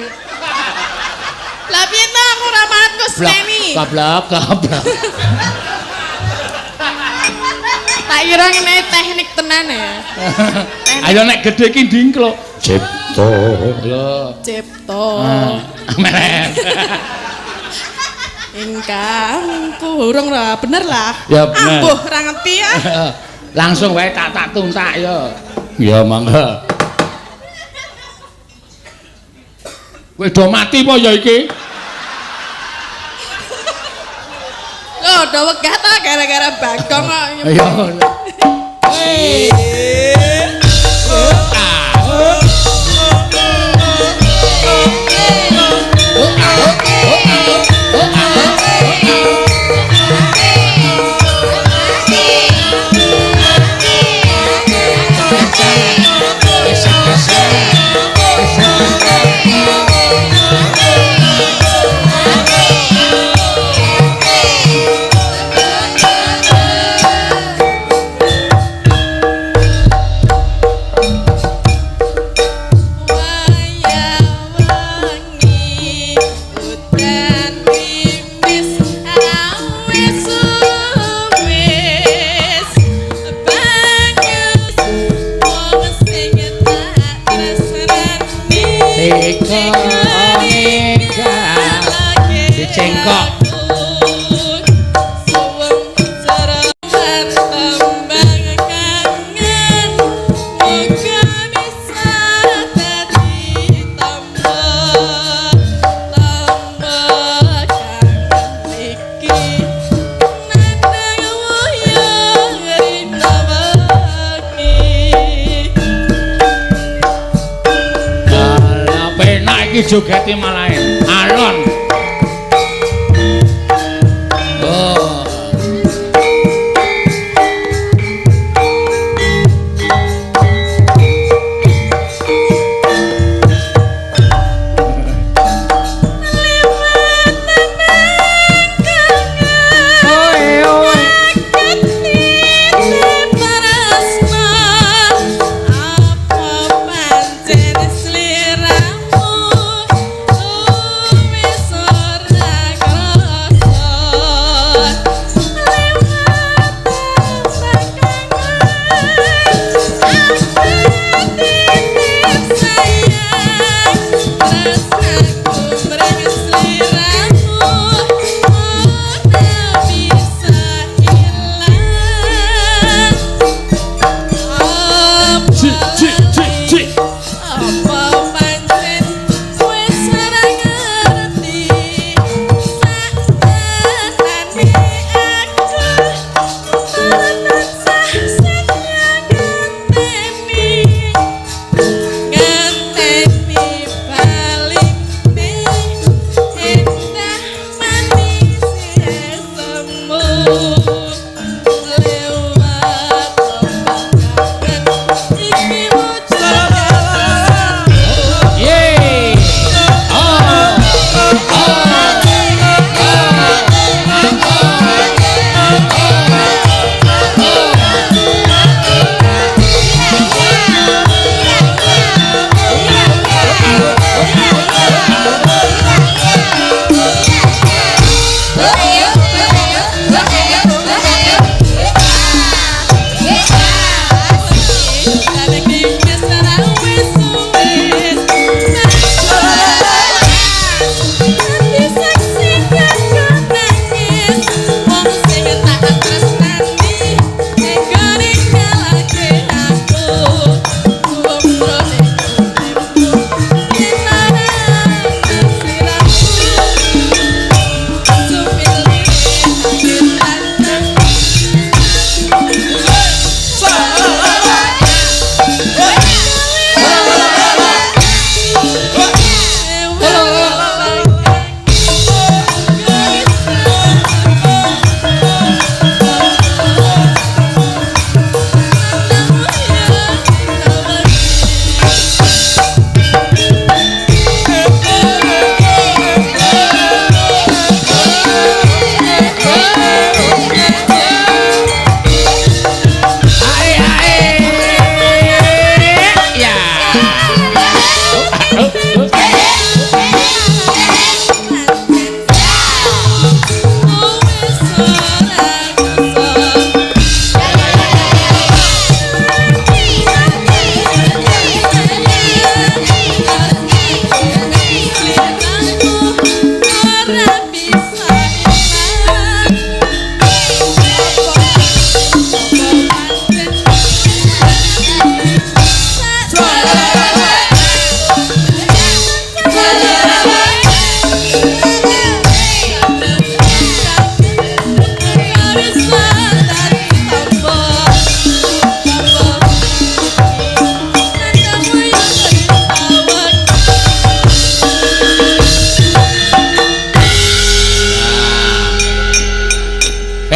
Lah piye to aku ora manut kok seneni. Goblok, goblok. Tak kira ngene teknik tenan ya. Ayo nek gedhe iki ndingkluk. Cipta. Lho. Cipta. Melet. Ingkangku urung lah, bener lah. Ya bener. Ambuh ora ngerti ya. Langsung wae tak tuntak ya. Ya mangga. Kowe do mati apa ya iki? Lho, do wegah ta gara-gara Bagong kok. Ya. Dicengkok. Iki jogete malah alon. Oh. Apa pancen sliramu?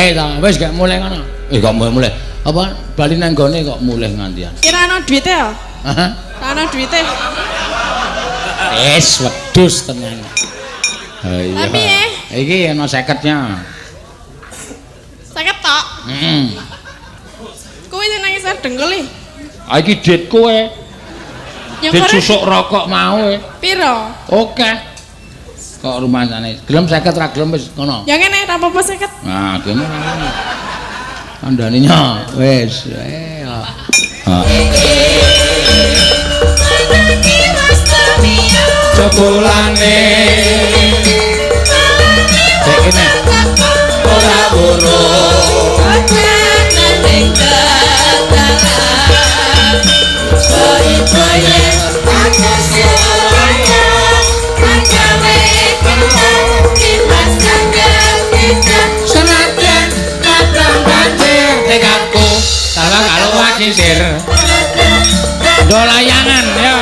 Piye ta? Wis gak mulih ngono. Kok mulih. Apa bali nang gone kok mulih ngantian. Kira ana duwite ya? Hah? Ana duwite. Wis wedhus tenan. Ha iya. Lah piye? Iki ana 50-nya. 50 tok. Heeh. Kuwi sing nang isor dengkul iki. Ah iki dit kowe. Ya Dit susuk rokok mau e. Piro? Oke. Kok rumangsane. Gelem 50 ra gelem wis ngono. Ya ngene ra apa-apa 50. Nah, kene ora ngono. Kandhane nya wis. Ha. Jebulane dek kene ora weruh. Senajan kadang banjir tekadku salah kalau wakisir do layangan ya.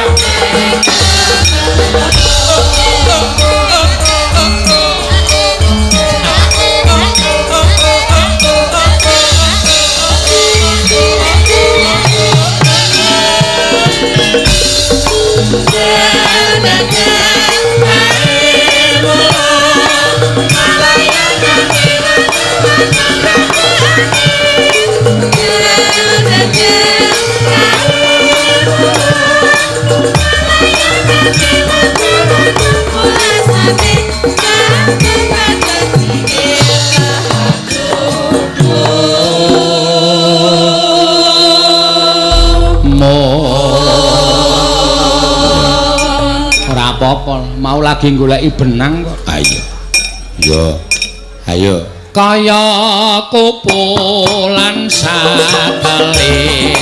Ora apa-apa, mau lagi goleki benang kok. Ayo. Yo. Ayo. Kaya kupulan sakale.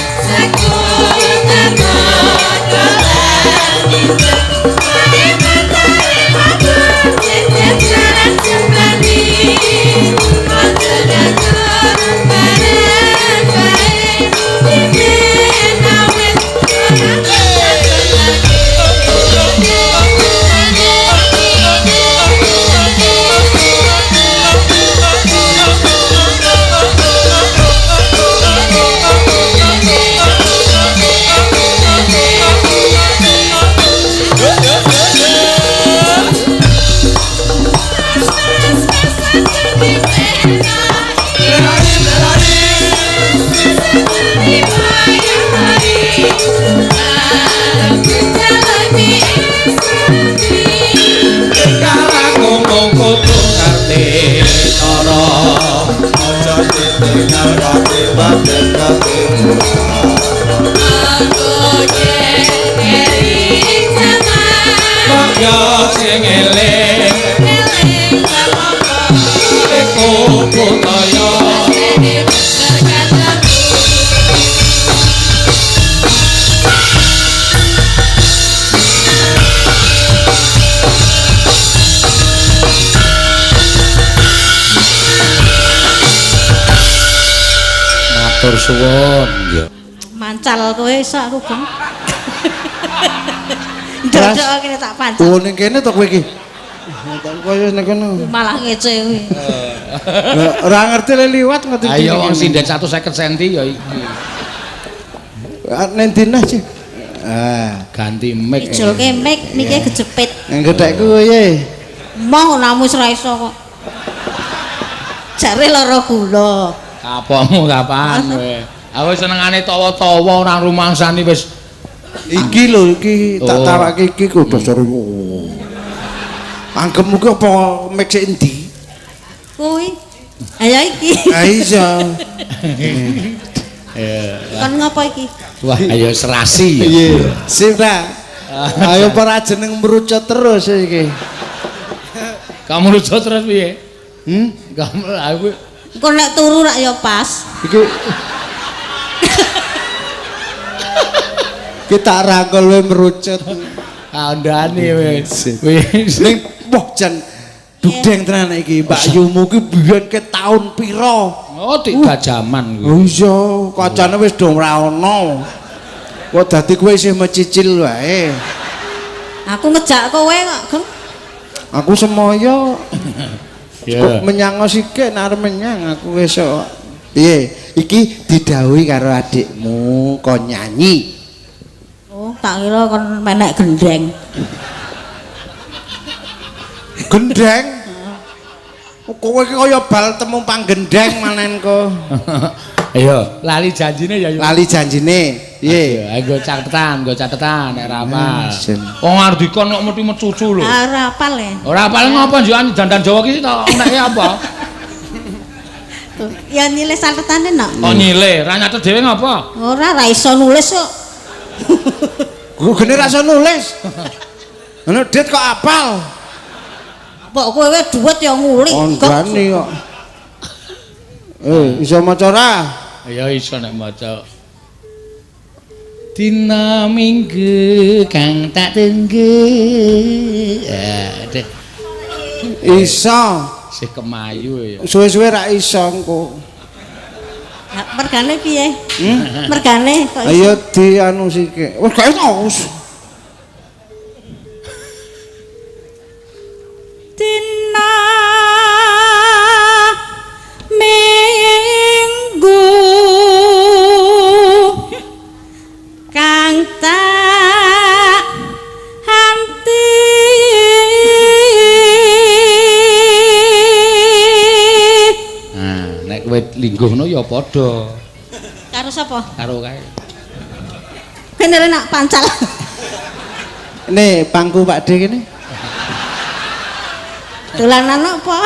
Matur suwun. Ya. Mancal kowe iso aku, Geng. Ndodok kene tak pancal. Oh ning kene to kowe iki. Kowe ning kono. Malah ngece kowe. Ora ngerti le liwat ngerti. Ayo wong sinden 150 cm ya iki. Ning dina sih. Ah, ganti mic. Ijolke mic mike kejepit. Yang gedhekku kowe. Moh namu wis ra iso kok. Jare lara gula. Kapokmu kapan kowe? Aku senengane tawa-tawa ora rumangsani wis iki lho iki tak tawake iki ku dasare. Anggepmu ki apa mic sik endi? Kuwi. Ayo iki. Ha iya. Kon ngopo iki? Wah, ayo serasi ya. Iya. Sip ta. Ayo para jeneng merucut terus iki. Kamu merucut terus piye? Hmm? Kamu aku engko nek turu rak ya pas. Iki kita rangkul we merucut. Kandhane wis. Wis. Ning wah jan dudeng tenan iki Mbak Yumu ki biyen ke taun pira? Oh, tiga jaman kuwi. Oh iya, kacane wis do ora ono. Kok dadi kowe isih mecicil wae. Aku ngejak kowe kok, Geng. Aku semoyo. Cukup menyang sithik nek arep menyang aku wis kok. Piye? Iki didhawuhi karo adikmu kon nyanyi. Oh, tak kira kon menek gendeng. Gendeng. Kowe iki kaya bal temu panggendeng manen ko. Ayo, lali janjine ya. Lali janjine. Piye? Ayo nggo catetan, nggo catetan nek ora hafal. Jen. Wong Ardika kok mesti mecucu lho. Ora apal e. Ora hafal ngopo njukan dandan Jawa ki to eneke apa? Ya nyilih catetane nok. Kok nyilih, ra nyatet dhewe ngopo? Ora ra iso nulis kok. Gue gene ra iso nulis. Ngono dit kok apal. Mbok kowe duit ya ngulik. Kandhane kok. Iso maca ora? Ya iso nek maca. Dina Minggu kang tak tunggu. Deh. Iso. Sih kemayu ya. Suwe-suwe ra iso engko. Mergane piye? Mergane kok iso? Ayo di anu sithik. Wis gak iso. Dina Minggu kang tak hanti. Nah, nek kowe lingguh ngono ya padha. Karo sapa? Karo kae. Kene nak pancal. Nih, pangku Pak D kene. Dolanan apa?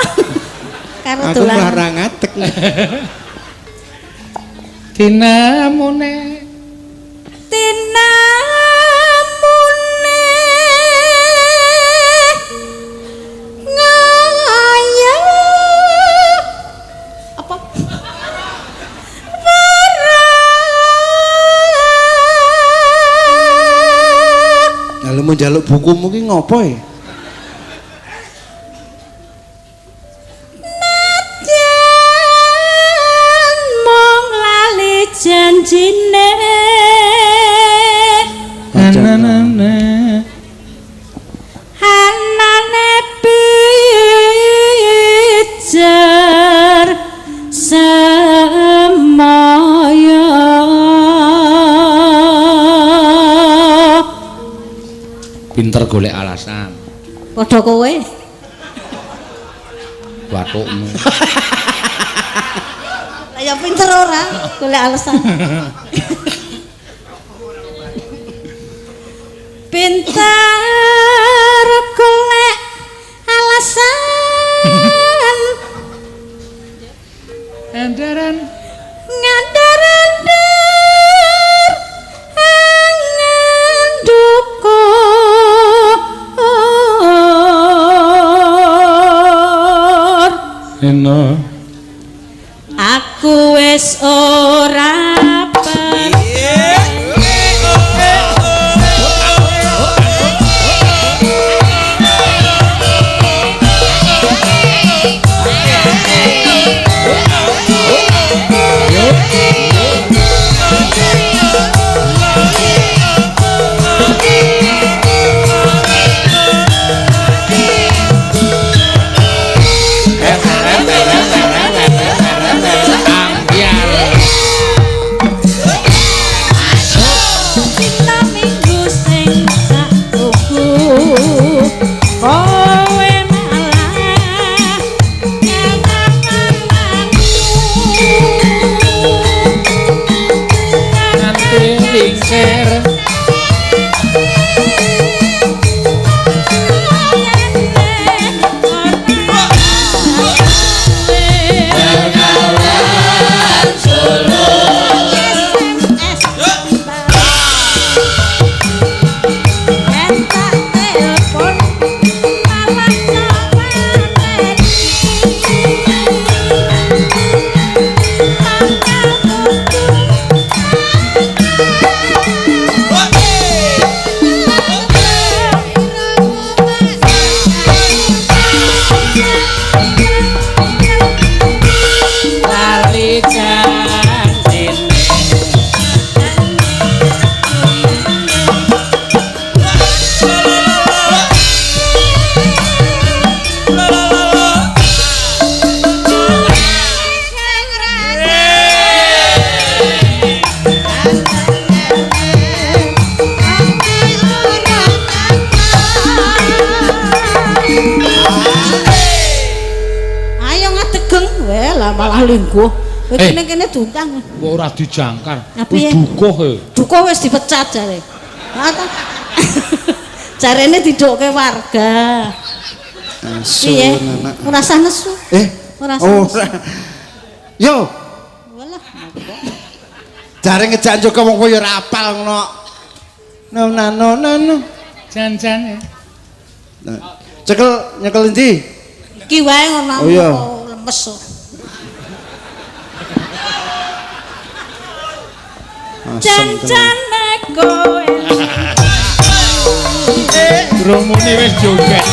Karo Aku dolanan. malah ra ngadeg. Dinamune Tinamune ngaya apa? Lalu mau njaluk bukumu ki ngopo ya? Nadyan mung lali janjine. Nananana. Hanane pijer semaya. Pinter golek alasan. Padha kowe. Bathukmu. Lah ya pinter ora golek alasan. Pinter golek alasan. Andaran Ngandar-andar angan dukur. Eno. Aku wis ora Dina Minggu sing tak tunggu kowe malah nganang-anangku. Nganti lingsir. Thank you. lingguh. Kowe kene-kene diundang. Kok ora dijangkar. Kuwi dukuh e. Dukuh wis dipecat jare. Ha ta. Jarene didokke warga. Piye? Ora usah nesu. Ora usah nesu. Yo. Walah. Jare ngejak njogo wong kowe ya ora apal ngono. No no no no. Jan-jan. Nah, cekel nyekel endi? Iki wae ngono. Oh iya. Lemes. Jan-jane kowe. Grumune wis joget.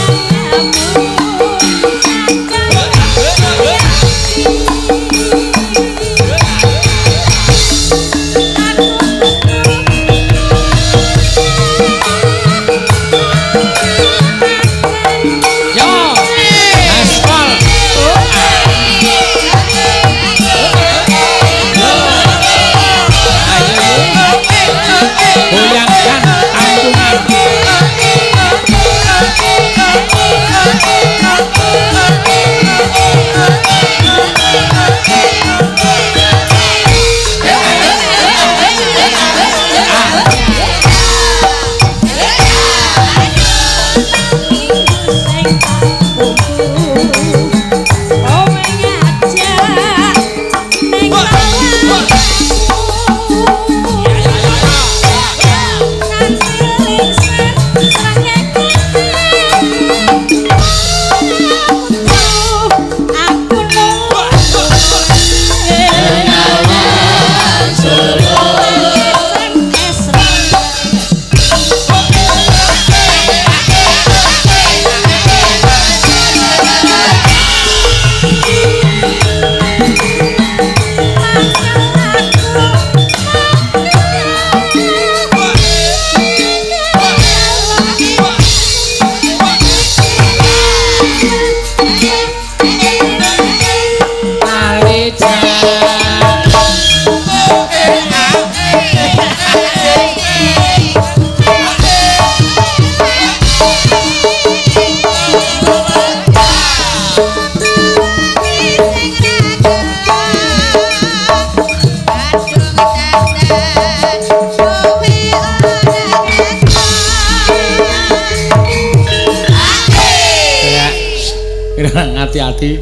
Hati-hati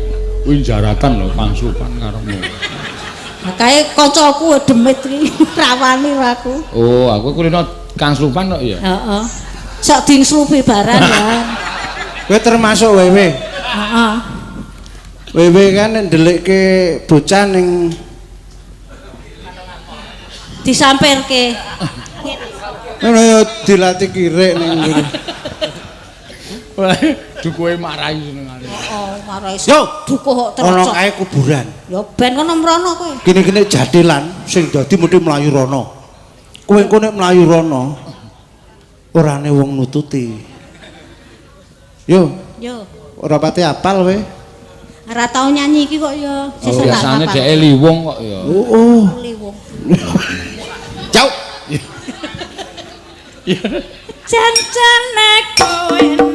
kuwi jaratan lho pangsupan karepmu. Kae kancaku demit iki rawani aku. Oh, aku kulino kangsupan kok ya. Heeh. Sok dingslupi barang ya. Kowe termasuk wewe. Heeh. Wewe kan ndelikke bocah ning disampirke. Ngono ya dilatih kirik ning ngene. Dukuhe marahi senengane. Oh, marahi. Yo, dukuh kok terus. Ono kae kuburan. Ya ben kono mrono kowe. Kene-kene jathilan sing dadi mesti mlayu rono. Kowe engko nek mlayu rono orane wong nututi. Yo. Yo. Ora pati apal kowe. Ora tau nyanyi iki kok ya. Sesuk tak biasane dheke liwung kok ya. Oh. Liwung. Jauh. Jan-jane kowe ning